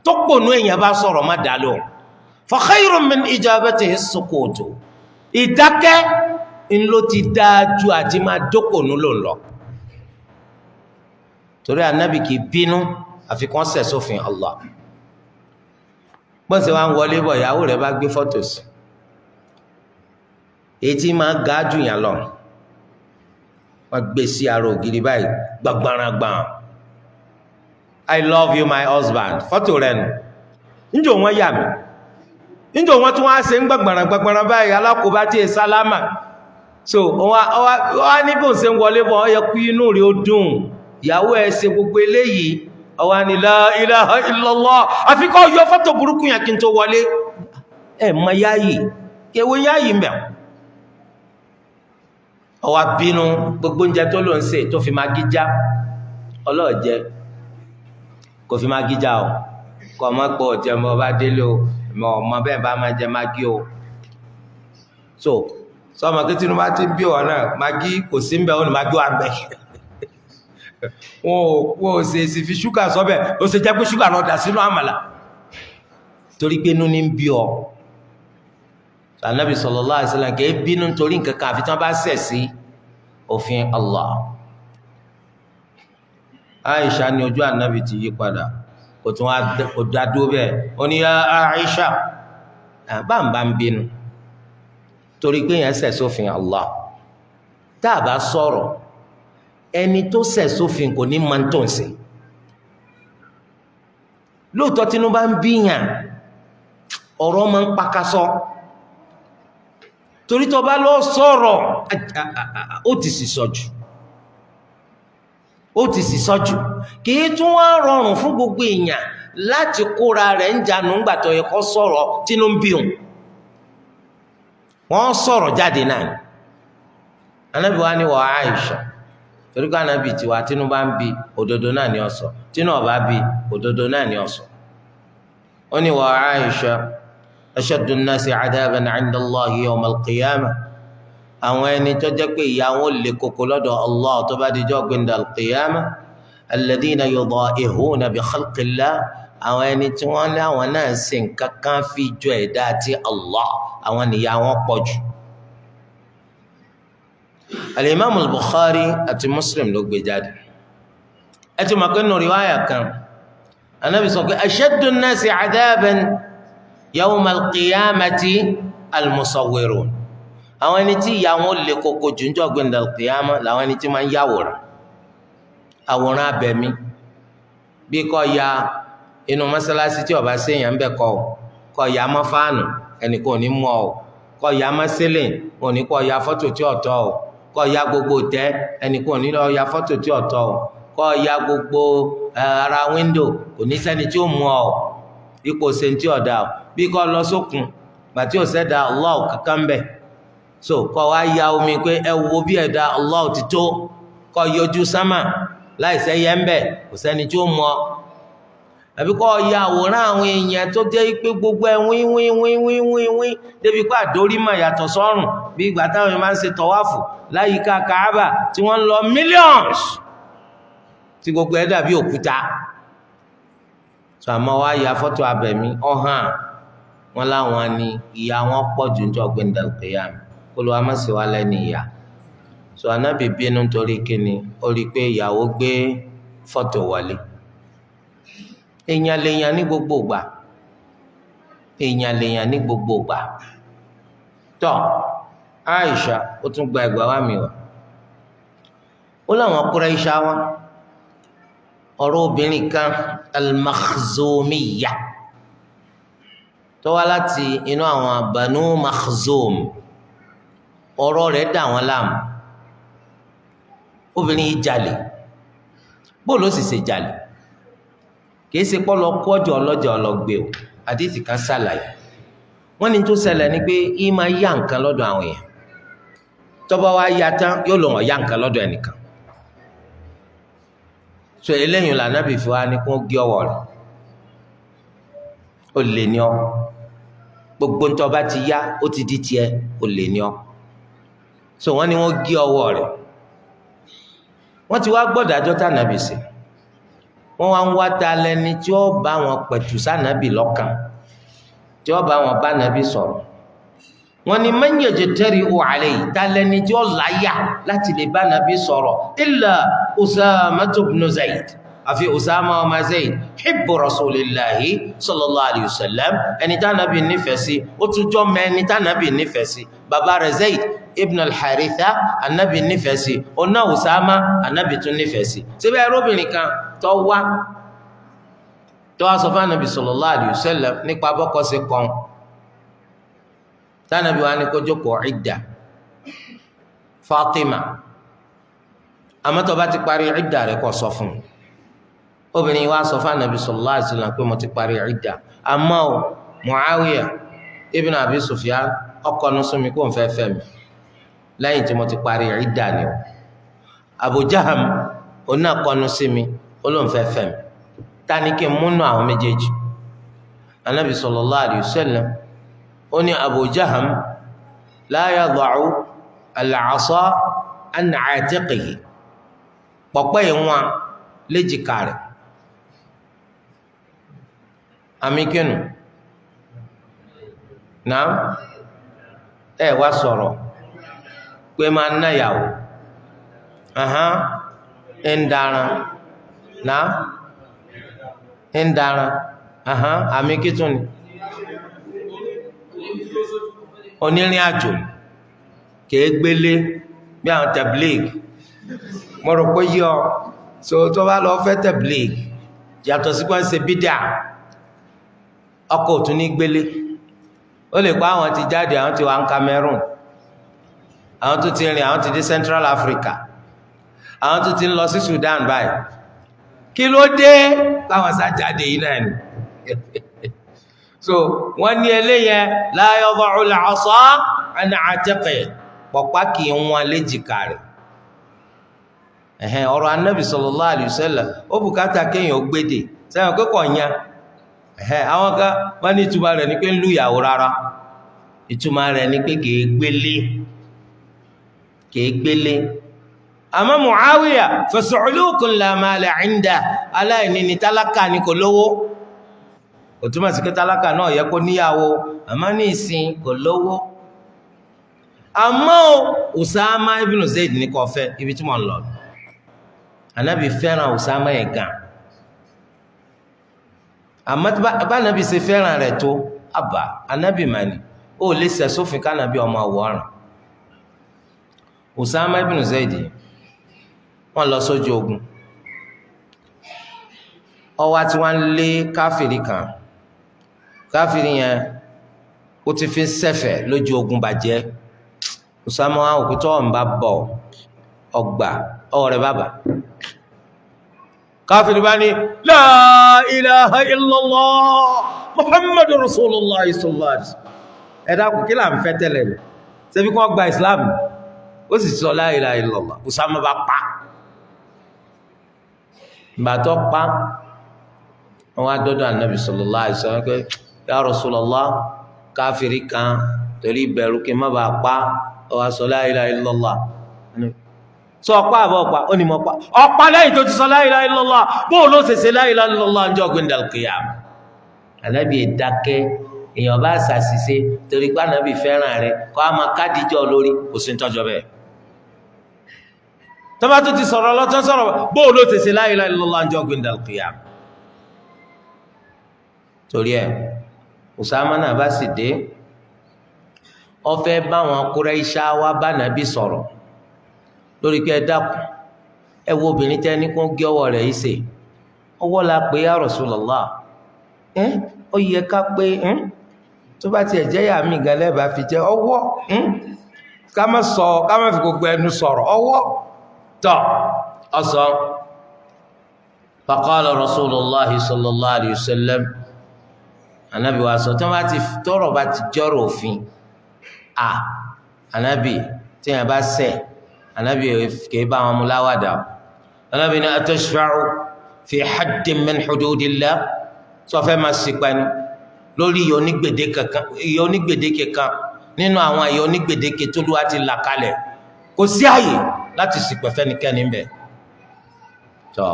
tó pònú èèyàn bá sọ̀rọ̀ má dá lóhùn. Fa khayrun min ijabatihi as-sukutu, ìdákẹ́ ńlọ ti dáa ju àti máa dópònú ló ń lọ. Torí anabi kì í bínú àfikún ṣẹ̀ sófin Allah. Bọ́sẹ̀ wa ń wọlé bọ̀, ìyàwó rẹ̀ bá gbé fọ́tò sí etí máa ga jù yàn lọ, wọ́n gbé sí ara ògiri báyìí gbàgbàràgbàn. I love you my husband, fọ́tò rẹ̀ nù. Níjọ́ wọ́n yà mí, níjọ́ wọ́n tún wá ṣe ń gbàgbàràgbàrà báyìí, alákòóbá tí è sálámà. So wọ́n ní bó ń ṣe ń wọlé bọ̀, ó yẹ kí inú rẹ̀ ó dùn, ìyàwó ẹ̀ ṣe gbogbo eléyìí. Ọwọ́ ni la ilaha illallah, àfi kọ́ yọ fọ́tò burúkú yẹn kí n tó wọlé. Ẹ mọ yáyì kéwé yáyì ń bẹ̀. Ọwọ́ bínú gbogbo oúnjẹ tó ló ń sè tó fi Maggi já, ọlọ́ọ̀jẹ kò fi Maggi já o, kọ́ ọmọ pọ̀ jẹ́ ọmọ bá délé o, ọmọ bẹ́ẹ̀ bá máa jẹ Maggi o. So sọmọ kí tinubu bá ti bí ọ náà, Maggi kò sí ń bẹ, ó ní Maggi wà ń bẹ. Wọn ò ṣe èsì fi ṣúgà sọ́bẹ̀, ó ṣe jẹ́ pé ṣúgà lọ dà sínú àmàlà, torí pé inú ní ń bí ọ. Ànábì sallallahu alaihi wasallam kì í bínú nítorí nǹkan kan àfi tí wọ́n bá ṣẹ̀ sí òfin Allah. Aisha ní ojú Ànábì ti yí padà, kò tún wá kò dá dúró bẹ́ẹ̀. Ó ní ya Aisha, báńbá ń bínú torí pé yẹn ṣẹ̀ sófin Allah. Tá a bá sọ̀rọ̀, ẹni tó ṣẹ̀ sófin kò ní máa ń tó ń sè. Lóòótọ́ tínú bá ń bíyàn, ọ̀rọ̀ máa ń pakasọ, torí tó bá lọ sọ̀rọ̀, ó ti sì sọ jù, ó ti sì sọ jù. Kì í tún wá rọrùn fún gbogbo èèyàn láti kóra rẹ̀ ń jánu ńgbà tó yẹ kó sọ̀rọ̀ tínú ń bí òun. Wọ́n sọ̀rọ̀ jáde náà ni. Ànábì wa ni wà Àìṣà, torí ká Ànábì tiwa tínú bá ń bi òdodo náà ni ó sọ, tínú ọba bi òdodo náà ni ó sọ. Ó ní wà Àìṣà, ashaddu an-nasi 'adaban 'inda Allahi yawm al-qiyamah, àwọn ẹni tó jẹ́ pé ìyà wọn lè koko lọ́dọ̀ Allah tó bá dijọ́ gbẹ̀ndà al-qiyamah, alladhina yudahihuna bi khalqillah, àwọn ẹni tí wọ́n lé àwọn náà ṣe nǹkan kan fi jọ ẹ̀dá ti Allah, àwọn nìyà wọn pọ̀ jù. Al-Imam al-Bukhari àti Muslim ló gbé jáde. Ẹ ti mọ̀ pé nínú riwaya kan, Ànábì sọ pé ashaddu an-nasi 'adaban yawma al-qiyamati al-musawwirun, àwọn ẹni tí ìyà wọn lè koko jù níjọ́ gbẹ̀ndà al-qiyama làwọn ẹni tí máa ń yàwòrán, àwòrán abẹ̀mí, bí kò ya inú mọ́sálásí tí ó bá séèyàn ń bẹ̀ kọ́ ọ, kọ́ ya mọ́ fáànù ẹnìkan ò ní mú ọ, kọ́ ya mọ́ sílìn ò ní kọ́ ya fọ́tò tí ọ̀tọ̀ ọ, kọ́ ya gbogbo tẹ́ ẹnìkan ò ní lọ ya fọ́tò tí ọ̀tọ̀ ọ, kọ́ ya gbogbo ara wíńdò kò ní sẹ́ni tí ó mú ọ, ipò sèǹtì ọ̀dà ọ, bí kò lọ sókun gbàtí ò sẹ́dá Allah kankan bẹ̀, so kọ́ wa ya omi pé ẹ wo bí ẹ̀dá Allah ti tó, kọ́ yọjú sámà láì sẹ́yẹ ń bẹ̀ kò sẹ́ni tí ó mú ọ, àbí kọ́ ya àwòrán àwọn èèyàn tó jẹ́ pé gbogbo ẹ̀ wín wín wín wín wín wín débi pé àdórí mà yàtọ̀ sọ́rùn, bí ìgbà táwọn èèyàn máa ń ṣe tọ́wáfù láyìíká Káàbà tí wọ́n ń lọ millions tí gbogbo ẹ̀ dàbí òkúta. Tó àmọ́ wá ya fọ́tò abẹ̀mí ọ̀hán wọn láwọn ni ìyà wọn pọ̀ jù ní ọ̀gbìn dàlùkìyàmù, kó ló wá má sì wá lẹ́nu ìyà. So Ànábì bínú torí kíni, ó rí i pé ìyàwó gbé fọ́tò wọlé. Èèyàn lèèyàn ní gbogbo ìgbà. Èèyàn lèèyàn ní gbogbo ìgbà. Tọ́ Aisha ó tún gba ẹgbàá wa mi wá. Ó láwọn Quraysh wá ọ̀rọ̀ obìnrin kan al-Makhzumiyya tó wá láti inú àwọn Banu Makhzum. Ọ̀rọ̀ rẹ̀ dà wọ́n láàmú. Obìnrin yìí jalè. Bóòlù ó sì ṣe jalè? Kìí ṣe pọ́ lọ kó ọjọ́ ọlọ́jà ọlọ́gbẹ́ o. Àdìsí kan ṣàlàyé. Wọ́n ní tó ṣẹlẹ̀ ni pé yìí máa yá nǹkan lọ́dọ̀ àwọn èèyàn. Tọ́ba wa ya tán yóò lọ wọ́n yá nǹkan lọ́dọ̀ ẹnìkan. So eléyìí lànà bí fi wá ní kó gé ọwọ́ rẹ̀. Ó lè ní ọ. Gbogbo ntọ́ bá ti yá ó ti di tiẹ̀, ó lè ní ọ. So wọ́n ní wọ́n gé ọwọ́ rẹ̀. Wọ́n ti wá gbọ́dájọ́ tànàbì sí. Wọ́n wá ń wá ta lẹni tí ó bá wọn pẹ̀tù sànàbì lọ́kàn, tí ó bá wọn bá nàbì sọ̀rọ̀. Wọ́n ní man yajtari'u alayhi, ta lẹni tí ó láyà láti lè bá nàbì sọ̀rọ̀ illa Usama ibn Zayd, àfi Usama ọmọ Zayd, hibbu rasulillahi sallallahu alayhi wa sallam, ẹni tá nàbì nífẹ̀ẹ́ sí, ó tún jọ́ mọ ẹni tá nàbì nífẹ̀ẹ́ sí. Bàbá rẹ̀ Zayd ibn al-Haritha anabi nífẹ̀ẹ́ sí, ọ̀nà Usama anabi tún nífẹ̀ẹ́ sí. Síbẹ̀ ẹrọ́bìnrin kan tó wá sọ fún anabi sallallahu alayhi wa sallam nípa bọ́kọ sí kan, tánàbí wa ní kó jókòó ìdà Fatima, àmọ́ tó bá ti parí ìdà rẹ̀ kó sọ fún un. Obìnrin wa sọ fún anabi sallallahu alayhi wa sallam pé mo ti parí ìdà, àmọ́ o Muawiya ibn Abi Sufyan ọkọ nu sún mi kó n fẹ́ fẹ́ mi lẹ́yìn tí mo ti parí ìdà ni o. Abu Jaham oná kọnu sí mi ó lóun fẹ́ fẹ́ mi, ta ni kí n múnú àwọn méjèèjì? Anabi sallallahu alayhi wa sallam ó ní Abu Jaham la yada'u al-'asa an 'atiqihi, pọ̀pẹ́ ìwọ̀n léjìká rẹ̀. Àmì kínú náà ẹ wá sọ̀rọ̀ pé máa ń náyàwó ń daran náà ń daran àmì kítún ni onírìn àjò kìí gbélé bí àwọn tẹ̀blíg. Mo rò pé yọ so tó bá lọ fẹ́ tẹ̀blíg yàtọ̀ sí pé ń ṣe bídà, ọkọ̀ òtún ní gbélé. Ó lè pa àwọn ti jáde, àwọn ti wà ní Cameroon, àwọn tó ti rìn, àwọn ti dé Central Africa, àwọn tó ti ń lọ sí Sudan báyìí. Kí ló dé káwọn sá jáde yìí náà ni? So wọ́n ní eléyẹn la yada'u al-'asa 'an 'atiqihi, pọ̀pá kì í wọn léjìká rẹ̀. Ẹ̀hẹ́n, ọ̀rọ̀ Anábì sallallahu alayhi wa sallam ó bùkátà kéèyàn gbédè sẹ́wọ̀n pé kò yan. Ẹ̀hẹ́n, àwọn kan wọ́n ní ìtumọ̀ rẹ̀ ní pé ń lu ìyàwó rárá, ìtumọ̀ rẹ̀ ní pé kìí gbélé, kìí gbélé. Àmọ́ Muawiya fasu'lukun la mala 'inda, aláìní ni, tálákà ni, kò lówó. Kò túmọ̀ sí pé tálákà náà yẹ kó níyàwó, àmọ́ ní ìsìn kò lówó. Àmọ́ Usama ibn Zayd ní kò fẹ́, ibi tí mo ń lọ. Ànábì fẹ́ràn Usama yẹn gan. Àmọ́ bá Ànábì ṣe fẹ́ràn rẹ̀ tó, àbá Ànábì mà ní ó lè ṣe sófin kánábì ọmọ àwòrán. Usama ibn Zayd wọ́n lọ sójú ogun. Ọwọ́ tí wọ́n lé káfìrí kan. Káfìrí yẹn ó ti fi ṣẹ̀fẹ̀ lójú ogun bàjẹ́. Usama wa òkú tó ń bá bọ̀ ọgbà ọwọ́ rẹ̀ bàbà. Káfìrí bá ní la ilaha illallah Muhammadu Rasulullah sallallahu alaihi wasallam. Ẹ dákun, kí là ń fẹ́ tẹ́lẹ̀ lọ? Ṣebí kí wọ́n gba Islam? Ó sì sọ la ilaha illallah. Usama bá pa. Ìgbà tó pa, wọn á dọ́dọ̀ Ànábì sallallahu alaihi wasallam pé ya Rasulullah, káfìrí kan torí ìbẹ̀rù kí n má bàa pa, ó wá sọ la ilaha illallah. Sọ ọ̀pá àbọ̀ ọ̀pá, ó ní mọ̀ pa ọ̀pá lẹ́yìn tó ti sọ la ilaha illallah. Bóun ló ṣèṣe la ilaha illallah ń jọ gbẹ̀ndàl qiyamah? Ànábì dákẹ́. Èèyàn bá ṣàṣìṣe torí pé Ànábì fẹ́ràn rẹ̀ kọ́ á máa kádìjọ́ lórí, kò sí ń tọ́jọ́ bẹ́ẹ̀. Tọ́ba tó ti sọ̀rọ̀ lọ́tọ́ sọ̀rọ̀, bóun ló ṣèṣe la ilaha illallah ń jọ gbẹ̀ndàl qiyamah? Torí ẹ̀ Usama náà bá sì dé, ó fẹ́ báwọn Quraisha wá bá nàbí sọ̀rọ̀ lórí pé ẹ dákun, ẹ wo obìnrin tẹ́ ní kó gé ọwọ́ rẹ̀ yìí ṣe, ọwọ́ la pé ya Rasulullah, ẹ ó yẹ ká pé tó bá tiẹ̀ jẹ́ yà mí gan lẹ́bàá fi jẹ́ ọwọ́, ká má sọ, ká má fi gbogbo ẹnu sọ̀rọ̀ ọwọ́ tọ̀ ọ̀sán. Faqala Rasulullah sallallahu alayhi wa sallam, anabi wa sọ tó bá ti tọrọ bá ti jọrọ òfin, a anabi tí yẹn bá ṣẹ̀, anabi kì í bá wọn mú láwàdà. Anabi ní atashfa'u fi haddin min hududillah, sọfẹ́ máa ṣìpẹ̀ ni lórí iye onígbèdéke kan nínú àwọn iye onígbèdéke tó lúwa ti là kalẹ̀, kò sí àyè láti ṣìpẹ̀ fẹ́nikẹ́ni ń bẹ̀. Tọ́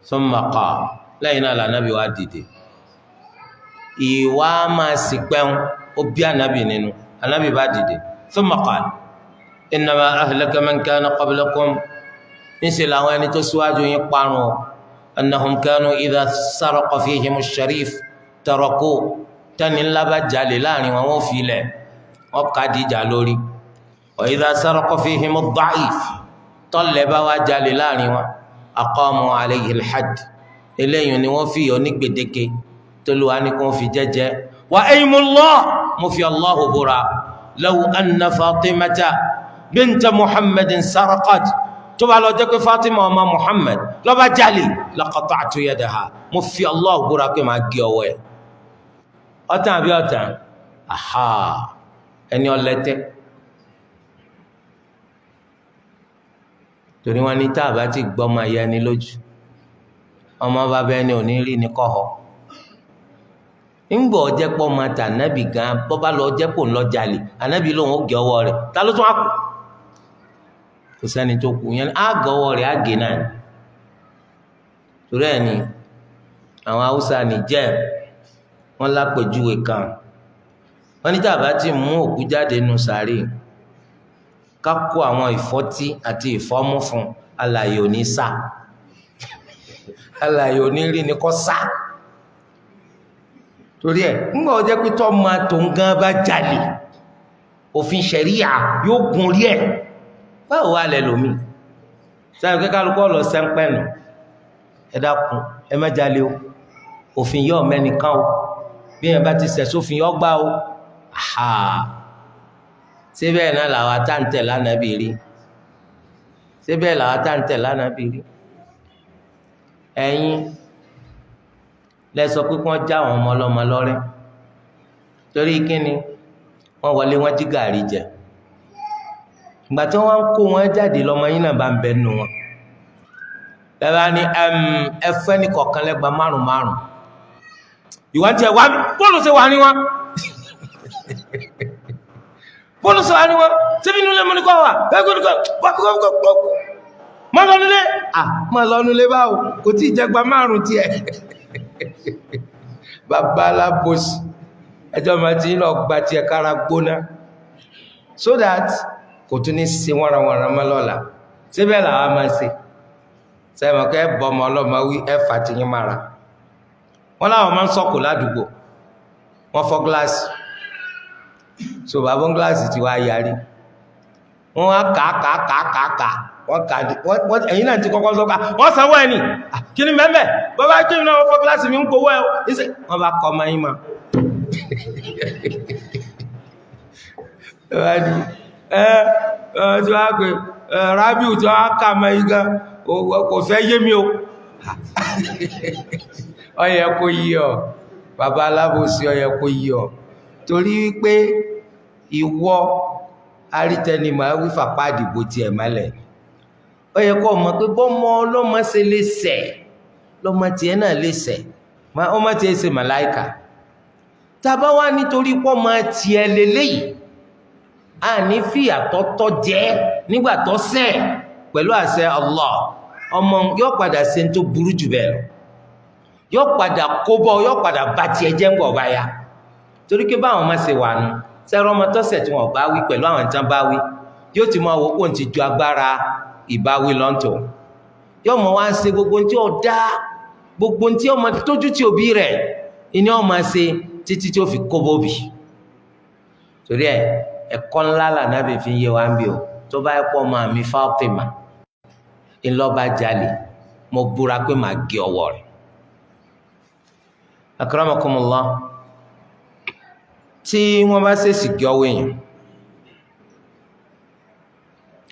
thumma qama, lẹ́yìn náà lànàbí wa dìde, ìwà máa ṣìpẹ̀ ń ó bí ànàbì nínú, ànàbì bá dìde. Thumma qala innama ahlaka man kana qablakum, ńṣe làwọn ẹni tó síwájú yín parun o, annahum kanu idha saraqa fihim ash-sharif taraku, tani ńlá bá jalè láàrin wọn, wọ́n fi lẹ̀, wọ́n ká dìjà lórí. Wa idha saraqa fihim ad-da'if, tọ́lẹ̀ bá wá jalè láàrin wọn, aqamu alayhi al-hadd, eléyìí ni wọ́n fi yọ ní gbèdéke tolúwa ni kò fi jẹ́jẹ́. Wa aymullah, mo fi Allahu búra, law anna Fatimata binta Muhammadin saraqat, tó bá lọ jẹ́ pé Fatima ọmọ Muhammad ló bá jalè, laqata'tu yadaha, mo fi Allah búra pé màá gé ọwọ́ ẹ̀. Ọ̀tàn àbí ọ̀tàn? Aha, ẹni ọlẹ́tẹ̀. Torí wọn ní tá a bá ti gbọ́ ọmọ ayé ẹni lójú, ọmọ bàbá ẹni ò ní rí ni kọ́họ. Ńgbọ́ jẹ́ pọ́ ọmọ tà nábì gan, bọ́ bá lọ jẹ́ pò ń lọ jalè, ànábì lòun ó gé ọwọ́ rẹ̀, ta ló tún á kù? Kò sẹ́ni tó kù yẹn, á gọ́wọ́ rẹ̀ á gé náà. Torí ẹ̀ ni àwọn Haúsá Niger wọ́n lápèjúwe kan, wọ́n ní tàbá tí mú òkú jáde nù sàárè, ká kó àwọn ìfọ́tí àti ìfọ́mú fún alààyè òní sá, alààyè òní rí ni kọ́ sá. Torí ẹ̀ ńgbà ó jẹ́ pé tọ́ máa tó ń gan bá jalè, òfin ṣẹ̀ríyà yóò gun orí ẹ̀, báwo wà lẹ lómi sẹ́yìn kí kálukú lọ sẹ́ńpẹ́ nù, ẹ dákun ẹ má jalè o, òfin yọ mẹ́nìkan o, bí yẹn bá ti ṣẹ̀ sófin yọ gbá o. Síbẹ̀ náà làwọn táǹtẹ̀ lánàbì rí, síbẹ̀ làwọn táǹtẹ̀ lánàbì rí. Ẹ̀yin lẹ sọ pé kí wọ́n já àwọn ọmọ ọlọ́mọ lọ́rẹ́, torí kíni wọ́n wọlé wọ́n jí gàrí jẹ. Ìgbà tí wọ́n kó wọn jáde lọ́mọ yín náà bá ń bẹ nù wọn. Bẹ́ẹ̀ ni ẹ fẹ́ ní kọ̀ọ̀kan lẹ́gba márùn márùn. Ìwà ń tiẹ̀ wá bọ́ọ̀lù ṣe wà ní wọn. Bọ́ọ̀lù ṣe wà ní wọn. Ṣébi inú ilé mo ní kọ́ wà? Bẹ́ẹ̀ kò ní kọ́ wà kọ́ kọ́ kọ́. Má lọ nulé. À má lọ nulé báwo? Kò tí ì jẹgba márùn tiẹ̀. Bàbá alábòsí. Ẹjọ́ máa ti ń lọ gba tiẹ̀ kára gbóná. So that kò tún ní ṣe wọ́nranwọ̀nran mọ́ lọ́la. Síbẹ̀ làwọn máa ṣe. Sẹ́wọ̀n kẹ́ bọ́ ọmọ ọlọ́mọ wí ẹ fà ti yín mara. Wọ́n láwọn máa ń sọ̀kò ládùúgbò. Wọ́n fọ́ gíláàsì. So bàbá gíláàsì ti wá yarí. Wọ́n wá kà kà kà kà kà. Wọ́n kà wọ́n ẹ̀yin náà ti kọ́kọ́ sọ́ka. Wọ́n sanwó ẹ̀ nì. Kí ni mẹ́mẹ́? Bàbá kí ni wọ́n fọ́ gíláàsì mi ń kówó ẹ̀. Wọ́n bá kọ́ ọmọ yín mọ́. Tí wọ́n á pè Rabiu tí wọ́n á kà mọ́ yín gan, kò fẹ́ yé mi o. Ó yẹ kó yé ọ, bàbá alábòsí, ó yẹ kó yé ọ, torí wípé ìwọ arítẹnimọ̀ wífàpá àdìgbò tiẹ̀ mọ́lẹ̀. Ó yẹ kó mọ̀ pé bọ́mọ ọlọ́mọ ṣe lè ṣẹ̀ lọ́mọ tiẹ̀ náà lè ṣẹ̀, ọmọ tiẹ̀ ṣe màláìkà. Tàbá wá nítorí pọ́ máa tiẹ̀ lélẹ́yìí, a ní fìyà tọ́tọ́ jẹ́ nígbà tó ṣẹ̀ pẹ̀lú àṣẹ Allah, ọmọ yóò padà ṣe tó burú jù bẹ́ẹ̀ lọ, yóò padà kóbọ̀, yóò padà bá tiẹ̀ jẹ́ ń gbọ̀ bá ya. Torí pé báwọn máa ṣe wà nù, sẹ́rọ ọmọ tọ́sẹ̀ tí wọ́n bá wí pẹ̀lú àwọn ìtàn bá wí, yóò ti máa wò ó ti ju agbára ìbáwí lọ́ntọ̀. Yóò mọ̀ wá ṣe gbogbo ohun tí ó dá, gbogbo ohun tí ọmọ tójú ti òbí rẹ̀, Ìní ọ̀ máa ṣe títí tí ó fi kó bóbì. Torí ẹ ẹ̀kọ́ ńlá lànàbì fi ń yé wa ń bí o. Tó bá yẹ pọ̀ máa mi Fátímà ńlọ́ba jalè, mo búra pé màá gé ọwọ́ rẹ̀. Akramakumullah, tí wọ́n bá ṣèṣì gé ọwọ́ èèyàn,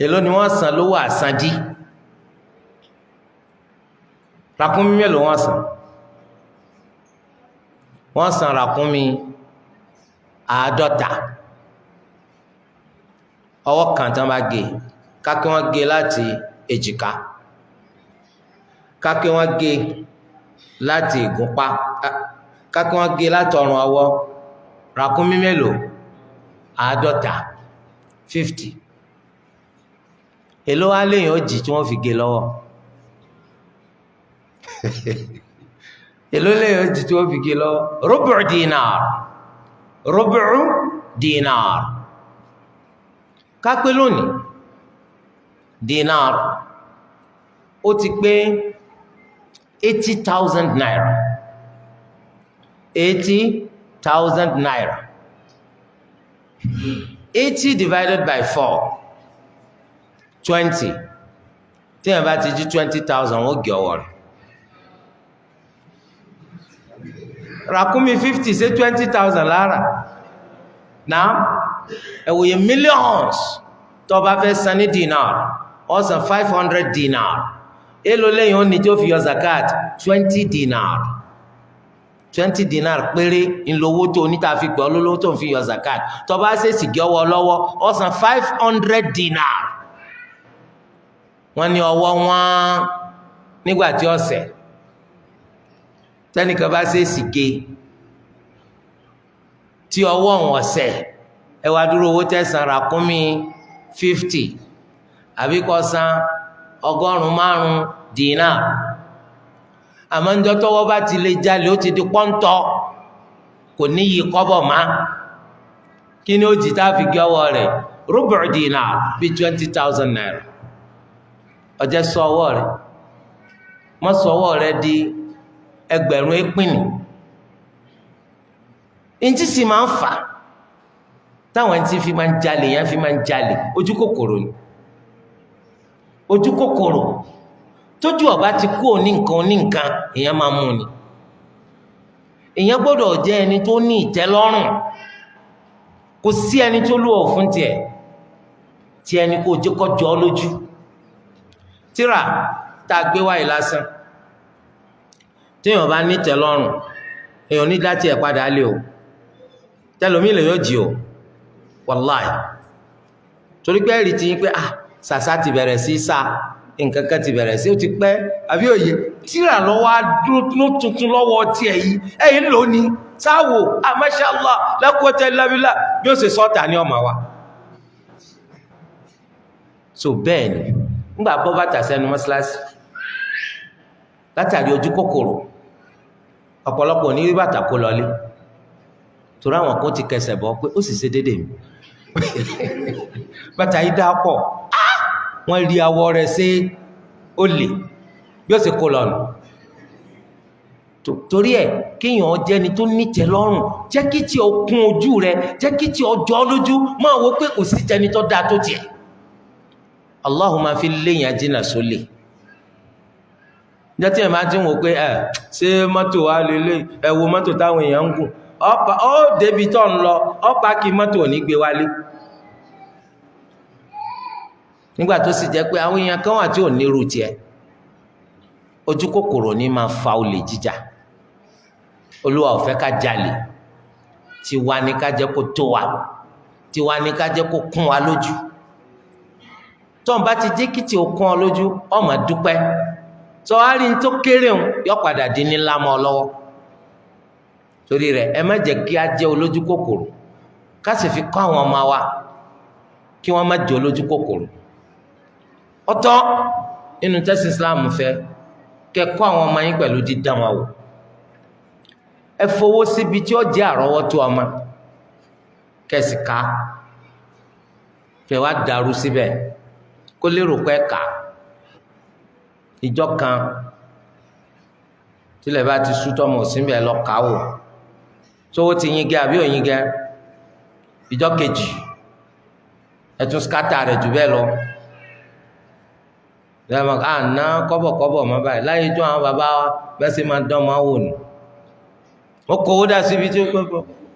èló ni wọ́n san lówó àsandí? Ràkúnmí mélòó wọ́n san? Wọ́n san ràkúnmí 50. Ọwọ́ kan tán bá gé, kákí wọ́n gé láti èjìká, kákí wọ́n gé láti ìgúnpá, kákí wọ́n gé láti ọrùn ọwọ́. Ràkúnmí mélòó? 50, 50. Èló wá léyìn ó jì tí wọ́n fi gé lọ́wọ́? Èló léyìn ó jì tí wọ́n fi gé lọ́wọ́? Rubu dinar, rubu dinar. Kápẹ́ lónìí dinar ó ti pé 80,000 naira, 80,000 naira. 80 divided by 4, 20. Tí ẹ bá ti jí 20,000, ó gé ọwọ́ rẹ̀. Ràkúnmí 50 ṣe 20,000 lára. Náà ẹ wòye millions tó bá fẹ́ san ní dinar, ó san 500 dinar. Èló lẹ́yìn ó ní tí ó fi yọ zakat? 20 dinar. 20 dinar péré ńlówó tó níta fi gbọ́ lólówó tó ń fi yọ zakat. Tó bá ṣèṣì gé ọwọ́ lọ́wọ́, ó san 500 dinar. Wọ́n ní ọwọ́ wọn nígbà tí ọ̀sẹ̀ tẹ́nìkan bá ṣèṣì gé tí ọwọ́ wọn ọ̀sẹ̀, ẹ wá dúró owó tẹ̀sán ràkúnmí 50 àbí kó san 500 dinar. Àmọ́ ńjọ́ tọ́wọ́ bá ti lè jalè, ó ti di pọ́ńtọ́, kò níyì kọ́bọ̀ má. Kí ni ó jì tá a fi gé ọwọ́ rẹ̀? Rubu dinar, bíi 20,000 naira. Ọjẹ́ sọ ọwọ́ rẹ̀, mọ́ sọ ọwọ́ rẹ̀ di ẹgbẹ̀rún ìpínì. Ntí sì máa ń fà táwọn ẹni tí fi máa ń jalè yẹn fi máa ń jalè, ojú kòkòrò ni. Ojú kòkòrò tójú ọba ti kú òní nǹkan òní nǹkan, èèyàn máa mú ni. Èèyàn gbọ́dọ̀ jẹ́ ẹni tó ní ìtẹ́lọ́rùn. Kò sí ẹni tó lù ọ́ fún tiẹ̀ tí ẹni kò jẹ́ kó jọ ọ́ lójú. Tíra tá a gbé wáyé lásán, téèyàn bá ní ìtẹ́lọ́rùn, èèyàn ní láti ẹ̀ padà lé o. Tẹlomi lè yóò jí o, wàláì. Torí pé ẹ̀rí ti yín pé ah, sàṣà ti bẹ̀rẹ̀ sí sá, nǹkan kan ti bẹ̀rẹ̀ sí, ó ti pẹ́ àbí òye. Tíra lọ́wọ́ ló tuntun lọ́wọ́ tiẹ̀ yìí, ẹ̀yìn lónìí sáwò, ah masha Allah, la quwwata illa billah, bí ó ṣe sọ́ọ̀tà ní ọmọ wa. So bẹ́ẹ̀ ni ńgbà bọ́ bàtà sẹ́nu mọ́ṣáláṣí látàrí ojú kòkòrò, ọ̀pọ̀lọpọ̀ ní rí bàtà kó lọlé, torí àwọn kan ti kẹsẹ̀ bọ́ pé ó sì ṣe déédéé mi. Bàtà yìí dáa pọ̀, wọ́n rí awọ rẹ̀ ṣe ó lè bí ó ṣe kó lọ nù. Torí ẹ̀ kéèyàn jẹ́ni tó nítẹ́ lọ́rùn, jẹ́ kí tí o kún ojú rẹ̀, jẹ́ kí tí o jọ ọ́ lójú, máa wo pé kò sí tẹni tó dáa tó tiẹ̀. Allahu máa fi léyìn ajínà sólè. Njẹ́ tí ẹ̀ máa ti ń wò pé ẹ̀ ṣé mọ́tò wa lélẹ̀, ẹ wo mọ́tò táwọn èèyàn ń gùn, ó débi tó ń lọ, ó páàkì mọ́tò ò ní gbé wálé. Nígbà tó sì jẹ́ pé àwọn èèyàn kan wà tí ò ní irú tiẹ̀. Ojú kòkòrò ní máa fa olè jíjà. Olúwa ò fẹ́ ká jalè. Tiwa ni ká jẹ́ kó tó wa, tiwa ni ká jẹ́ kó kún wa lójú. Tọ́n bá ti jẹ́ kí tí o kún ọ lójú, ó máa dúpẹ́. Tọ́ á rí ní tó kéré òun, yọ padà dín ní ńlá mọ́ ọ lọ́wọ́. Torí rẹ̀ ẹ má jẹ́ kí á jẹ́ olójú kòkòrò, ká sì fi kọ́ àwọn ọmọ wa kí wọ́n má jẹ́ olójú kòkòrò. Ọ̀tọ̀ nínú tẹ́sí Islam fẹ́ kẹ́ kọ́ àwọn ọmọ yín pẹ̀lú dídán wọn wò. Ẹ fowó síbi tí ó jẹ́ àrọ́wọ́tó ọmọ, kẹ́sì ká kẹ́ wá dàrú síbẹ̀ kó lérò pé ká. Ìjọ kan tílẹ̀ bá ti sú tọmọ síbẹ̀ lọ ká wò, Sówó ti yin gẹ àbí òyin gẹ? Ìjọ kejì ẹtún skata rẹ̀ jù bẹ́ẹ̀ lọ. Lẹ́mọ̀ àná kọ́bọ̀kọ́bọ̀ mọ́ báyìí láyé jó àwọn bàbá wa bẹ́ẹ̀ sì máa dán máa wò nù. Ó kówó dà síbi tí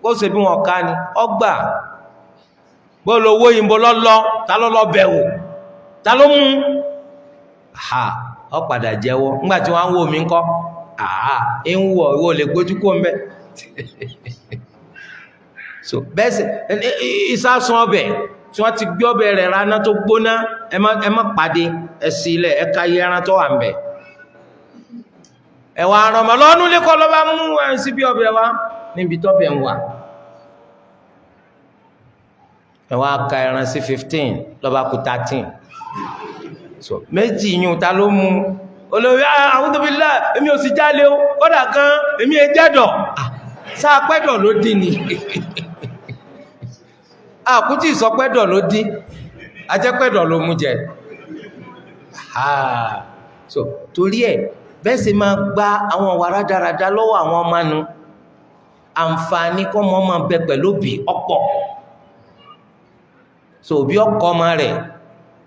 ó ṣe bí wọn ká ni ọgbà bóòlù owó yìnbó lọ́lọ́ ta ló lọ bẹ̀ wò ta ló mú ha ọ padà jẹ́wọ́. Ńgbà tí wọ́n á wò mí ńkọ́ àá ń wọ̀ ìwọ lè gbójú kó mbẹ́. So bẹ́ẹ̀ sì ìsásùn ọbẹ̀ tí wọ́n ti gbé ọbẹ̀ rẹ̀ raná tó gbóná, ẹ má pàdé, ẹ sì ilẹ̀ ẹ ká yẹ ẹran tó wà ń bẹ̀. Ẹ̀wà àrànmọ́ lọ́nú lé kọ́ ló bá mú ẹ̀ síbi ọbẹ̀ wa níbi tọ́bẹ̀ ń wà. Ẹ̀wà ka ẹran sí 15 lọ́ba kù 13. So méjì yún ta ló mú? Olórí a'udhu billah, èmi ò sì jálé o, kódà gan èmi ẹ jẹ́dọ̀. Sáà pẹ́dọ̀ ló dín ni. Àkútì ìsọpẹ́dọ̀ ló dín, ajẹ́pẹ́dọ̀ ló mú jẹ. So torí ẹ̀ bẹ́ẹ̀ sì máa gba àwọn ọ̀wà rádaràda lọ́wọ́ àwọn ọmọ nu. Àǹfààní kọ́ mọ́ máa bẹ pẹ̀lú òbí ọ̀pọ̀. So òbí ọkọ ọmọ rẹ̀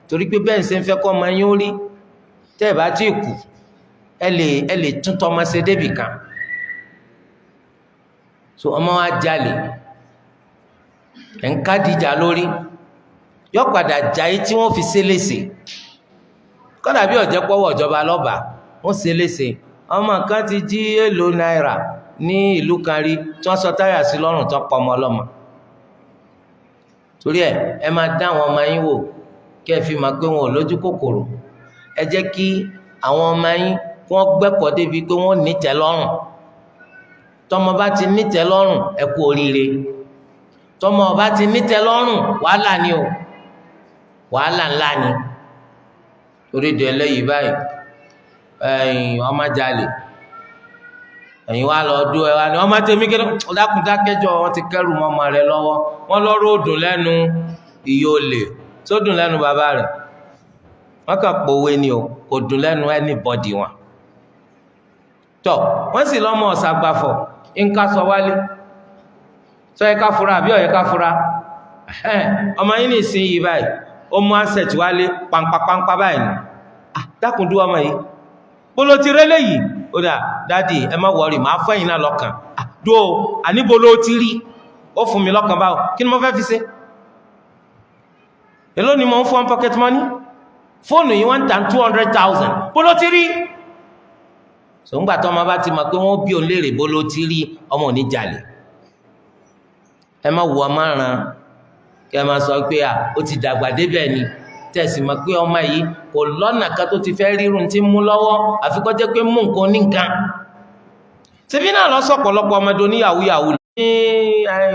torí pé bẹ́ẹ̀ ṣe ń fẹ́ kọ́ ọmọ yín ó rí. Tẹ́ ẹ̀ bá tí kù ẹ lè tún tọmọ ṣe débì kan. So ọmọ wa jalè, ẹ̀ ń kádìjà lórí, yọ padà jayé tí wọ́n fi ṣe léṣe. Kọ́dà bí ọ̀jẹ̀ pọ́wọ́ ìjọba lọ́ba wọ́n ṣe léṣe. Ọmọ kan ti jí èlò náírà ní ìlú kan rí tí wọ́n sọ táyà sí lọ́rùn tó pọ̀ ọmọ ọlọ́mọ. Torí ẹ ẹ máa dá àwọn ọmọ yín wò kí ẹ fi máa pé wọn ò lójú kòkòrò. Ẹ jẹ́ kí àwọn ọmọ yín kí wọ́n gbẹ́kọ̀ọ́ débi pé wọ́n nítẹ́ lọ́rùn. Tọmọ bá ti nítẹ́ lọ́rùn, ẹ kú oríire. Tọmọ bá ti nítẹ́ lọ́rùn, wàhálà ni o, wàhálà ńlá ni. Torí di eléyìí báyìí, ẹ̀yin ọmọ jalè, ẹ̀yin wa lọ dún ẹ wa ni ọmọ tèmi kí ọdákùndákẹjọ wọn ti kẹrù mọ́ ọmọ rẹ̀ lọ́wọ́. Wọn lọ́rọ̀ òdùn lẹ́nu ìyó olè tó dùn lẹ́nu bàbá rẹ̀. Wọn kàn pòwe ni o, kò dùn lẹ́nu anybody wọn. Tọ wọn sì lọ́mọ ọ̀sàgbàfọ̀ nǹka sọ wálé. Sọ yẹ ká fura àbí ọ̀yẹ ká fura? Ọmọ yín ní ìsinyìí báyìí ó mú asset wálé pàǹpàpàǹpà báyìí ni. Dákùndú ọmọ yìí bolo ti rélé yìí? Ó dà dádì ẹ má wọrí, màá fún ẹ̀yin náà lọ́kàn. Dúó àní bolo ti rí? Ó fún mi lọ́kàn báwo? Kí ni mo fẹ́ fi ṣe? Èló ni mo ń fún pocket money? Fóònù yìí wọ́n ń tà 200,000. Bolo ti rí? Sòǹgbà tó ọmọ bá ti mọ̀ pé wọ́n bí òun léèrè bolo ti rí, ọmọ ò ní jalè. Ẹ má wù ọmọ ràn kí ẹ má sọ pé à ó ti dàgbà débẹ̀ ni. Tẹ̀sí mọ̀ pé ọmọ yìí kò lọ́nà kan tó ti fẹ́ rírun tí ń mú lọ́wọ́, àfi kó jẹ́ pé mú nǹkan oníǹkan. Ṣebí náà lọ sọ̀pọ̀lọpọ̀ ọmọdé oníyàwó yàwó ní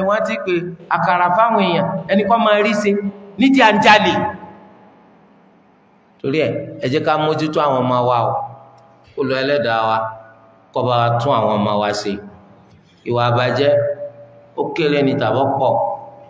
wọ́n ti pè àkàrà fáwọn èèyàn, ẹni kọ́ máa rí ṣe nídìí à ń jalè. Torí ẹ ẹ jẹ́ ká mójútó àwọn ọmọ wa o. Kó lọ ẹlẹ́dàá wa kó bá wa tún àwọn ọmọ wa ṣe. Ìwà àbàjẹ́ ó kéré ní tàbọ̀ pọ̀,